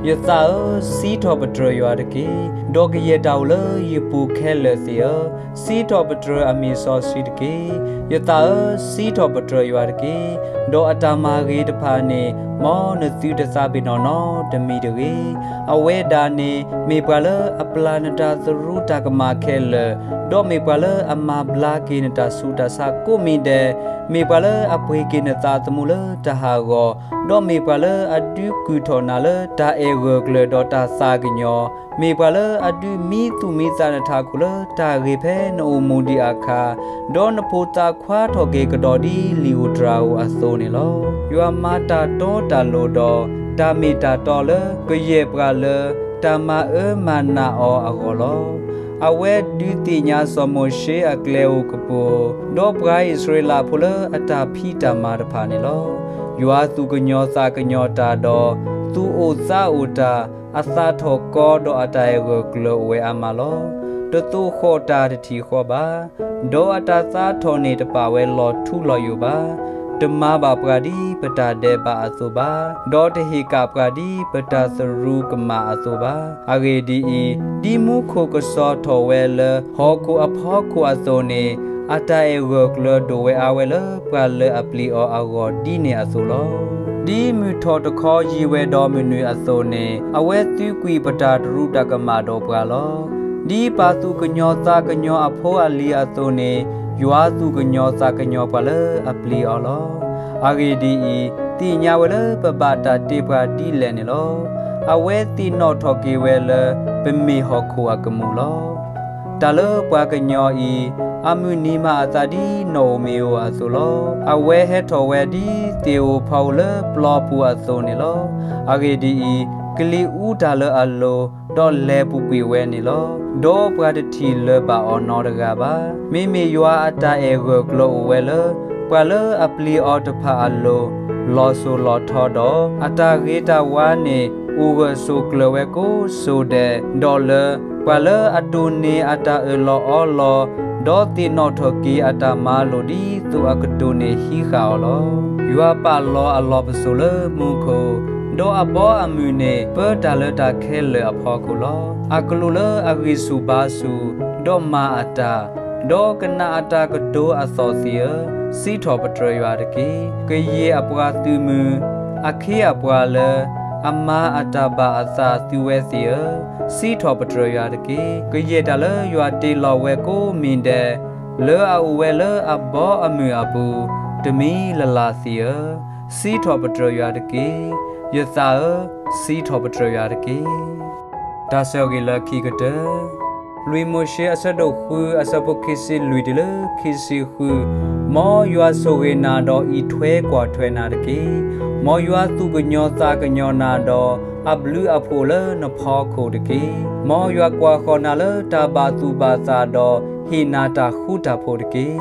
ယသးဧၢ, စံးထီၣ်ပတြၢၤယွၤတက့ၢ်. ဒီးကယဲၢ်တၢ်အိၣ်လၢယပူၤခဲလၢာ်သ့ၣ်ဧၢ, စံးထီၣ်ပတြၢၤအမံၤစီဆှံတက့ၢ်. ယသးဧၢ, စံးထီၣ်ပတြၢၤယွၤတက့ၢ်. ဒီးအတၢ်မၤဂ့ၤတဖၣ်န့ၣ် မ်နသုတသးပ့ၤနီၣ်နီတမံၤတဂ့ၤ. အဝဲဒၣ်န့ၣ် မ့ၢ်ပှၤလၢအပျၢ်နတၢ်သရူးတၢ်ကမၣ်ခဲလၢာ်, ဒီးမ့ၢ်ပှၤလၢအမၤဘျါက့ၤနတၢ်ဆူးတၢ်ဆါကိးမံၤဒဲး, မ့ၢ်ပှၤလၢအပှ့ၤက့ၤနသးသမူလၢတၢ်ဟးဂီၤ, ဒီးမ့ၢ်ပှၤလၢအဒုးကူၣ်ထီၣ်နၤလၢတၢ်အဲၣ်ဂၢၢ်ကျၢၤဒီးတၢ်သးကညီၤ, မ့ၢ်ပှၤလၢအဒုးမံသူၣ်မံသးနထးခိၣ်လၢတၢ်ဂ့ၤဖဲနအိၣ်မူဒံးအခါ, ဒီးနဖိသၣ်ခွါထီၣ်က့ၤကဒီးဒ်လံာ်ဧိၤတြၤဧိၤအသိးန့ၣ်လီၤ. ယွၤမၤတၢ်တီတၢ်လိၤဒီး တၢ်မ့ၢ်တၢ်တီလၢကယဲၢ်ပှၤလၢတၢ်မၤအၢမၤနးအီၤအဂီၢ်လီၤ. အဝဲဒုးသ့ၣ်ညါစီၤမိၤၡ့အကျဲဧိၤကပူၤဧိၤ, ဒီးပှၤအံၣ်စရ့လးဖိလၢအတၢ်ဖံးတၢ်မၤတဖၣ်န့ၣ်လီၤ. ယွၤသူၣ်ကညီၤသးကညီၤတၢ်ဒီး သူၣ်အိၣ်သးအိၣ်တၢ် အသးထီၣ်ကီဒီးအတၢ်အဲၣ်ဂၢၢ်ကျၢၤအိၣ်ဝဲအါမးလီၤ. တသိၣ်ဃီၣ်တၢ်တထံၣ်ဃီဘၣ်, ဒီးအတၢ်သးထီၣ်န့ၣ်တပာ်ဝဲလီၤထူလီၤယိာ်ဘၣ်. တမၤဘၣ်ပှၤဒ်ပတၢ်ဒဲးဘးအသိးဘၣ်, ဒီးတဟ့ၣ်ကၣ်ပှၤဒ်ပတၢ်သရူးကမၣ်အသိးဘၣ်. အဂ့ၢ်ဒ်အံၤ, ဒ်မူခိၣ်ကစီၤထီၣ်ဝဲလၢဟီၣ်ခိၣ်အဖီခိၣ်အသိးန့ၣ်, အတၢ်အဲၣ်ဂၢၢ်ကျၢၤဒိၣ်ဝဲအါဝဲလၢပှၤလၢအပျံၤအီၤအဂီၢ်ဒ်န့ၣ်အသိးလီၤ. ဒ်မုၢ်ထီၣ်တခီယံၤဝဲဒီးမုၢ်နုာ်အသိးန့ၣ်, အဝဲသုးကွံာ်ပတၢ်တရူးတၢ်ကမၣ်ဒီးပှၤလီၤ. ဒ်ပၢ်သူၣ်ကညီၤသးကညီၤအဖိအလံၤအသိးန့ၣ်, ယွၤသူၣ်ကညီၤသးကညီၤပှၤလၢအပျံၤအီၤလီၤ. အဂ့ၢ်ဒ်အံၤ, သ့ၣ်ညါဝဲလၢပဘၣ်တၢ်တ့ပှၤဒ်လဲၣ်န့ၣ်လီၤ. အဝဲသ့ၣ်နီၣ်ထီၣ်က့ၤဝဲလၢပမ့ၢ်ဟီၣ်ခိၣ်အကမူၣ်လီၤ. တၢ်လၢပှၤကညီအံၤ, အမုၢ်နံၤမၤအသးဒ်နီၣ်ဧိၤမ့ၣ်ဧိၤအသိးလီၤ. အဝဲဟဲထီၣ်ဝဲဒ်သ့ၣ်ဧိၤဖီဧိၤလၢပျီပူၤအသိးန့ၣ်လီၤ. အဂ့ၢ်ဒ်အံၤ, ကလံၤအူတၢ်လၢအလိၤ, ဒီးလဲၤပူၤကွံာ်ဝဲန့ၣ်လီၤ. ဒီးပှၤတထံၣ်လၢၤဘၣ်အီၤနီတဂၤဘၣ်. မ့မ့ၢ်ယွၤအတၢ်အဲၣ်ဂၢၢ်ကျၢၤအိၣ်ဝဲလၢ ပှၤလၢအပျံၤအီၤတဖၣ်အလိၤ, လီၤစိၤလီၤထီဒီး, အတၢ်ဂ့ၤတၢ်ဝါန့ၣ် အိၣ်ဂၢၢ်ဆိးကျၢၤဝဲကိးစိၤဒဲး, ဒီးလၢ ပှၤလၢအတိၢ်န့ၢ်အတၢ်အၢၣ်လီၤအီလီၤ, ဒီးသ့ၣ်နီၣ်ထီၣ်က့ၤအတၢ်မၤလိာ်ဒ်သိးအကတိၢ်န့ၣ်ဟံးဃာ်အီၤလီၤ. ယွၤပာ်လီၤအလီၢ်ပစိာ်လၢမူခိၣ်, ဒီးအဘီအမုၢ်န့ၣ် ပၢတၢ်လၢတၢ်ခဲလၢာ်အဖီခိၣ်လီၤ. အကလူးလၢအဂံၢ်ဆူၣ်ဘါဆူၣ်, ဒီးမၤအတၢ်, ဒီးကနၣ်အတၢ်ကတိၤအသီၣ်သ့ၣ်ဧၢ, စံးထီၣ်ပတြၢၤယွၤတက့ၢ်. ကယဲၢ်အပှၤသုးမုၢ်, အခ့အပှၤလၢ အမၤအတၢ်ဘၣ်အသးသုဝဲသ့ၣ်ဧၢ, စံးထီၣ်ပတြၢၤယွၤတက့ၢ်. ကယဲၢ်တၢ်လၢယွၤတ့လီၤဝဲကိးမံၤဒဲး, လၢအအိၣ်ဝဲလၢအဘီအမုၢ်အပူၤ, တမံၤလၢ်လၢ်သ့ၣ်ဧၢ, စံးထီၣ်ပတြၢၤယွၤတက့ၢ်. ယသးဧၢ, စံးထီၣ်ပတြၢၤယွၤတက့ၢ်. တၢ်ဆၢဂ့ၤလၢခံကတၢၢ်. လွံၢ်မိၤၡ့အဆၢဒိၣ်ဃုအဆၢဖိခံဆံလွံၢ်တုၤလၢခံဆံဃု, မ်ယွၤဆိၣ်ဂ့ၤနၤဒီးအံးထွဲကွၢ်ထွဲနၤတက့ၢ်. မ်ယွၤသူၣ်ကညီၤသးကညီၤနၤဒီး အဘျုးအဖှိၣ်လၢနဖီခိၣ်တက့ၢ်. မ်ယွၤကွၢ်ဃီၤနၤလၢတၢ်ဘၣ်သူၣ်ဘၣ်သးဒီး ဟ့ၣ်နၤတၢ်ဃူတၢ်ဖိးတက့ၢ်.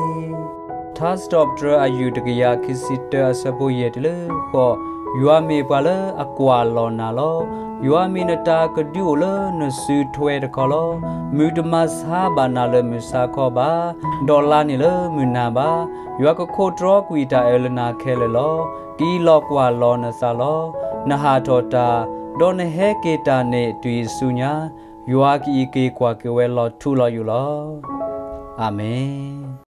ထါစံးထီၣ်ပတြၢၤအယုၢ်တကယၤခံဆံတၢအဆၢဖိယဲၢ်တုၤလၢဃိး, ယွၤမ့ၢ်ပှၤလၢအကွၢ်လီၤနၤလီၤ. ယွၤမ့ၢ်နတၢ်ကဒုအိၣ်လၢနစုထွဲတခီလီၤ. မုၢ်တမၤဆါဘၣ်နၤလၢမုၢ်ဆါခီဘၣ်, ဒီးလါန့ၣ်လၢမုၢ်နၤဘၣ်. ယွၤကခိးတြီကွံာ်တၢ်အၢလၢနၤခဲလၢာ်လီၤ. က့ၤလီၤကွၢ်လီၤနသးလီၤ. နဟးထီၣ်တၢ်, ဒီးနဟဲက့ၤတၢ်န့ၣ်တုၤအံၤဆူညါ, ယွၤကအံးက့ၤကွၢ်က့ၤဝဲလီၤထူလီၤယိာ်လီၤ. အၤမ့ၣ်.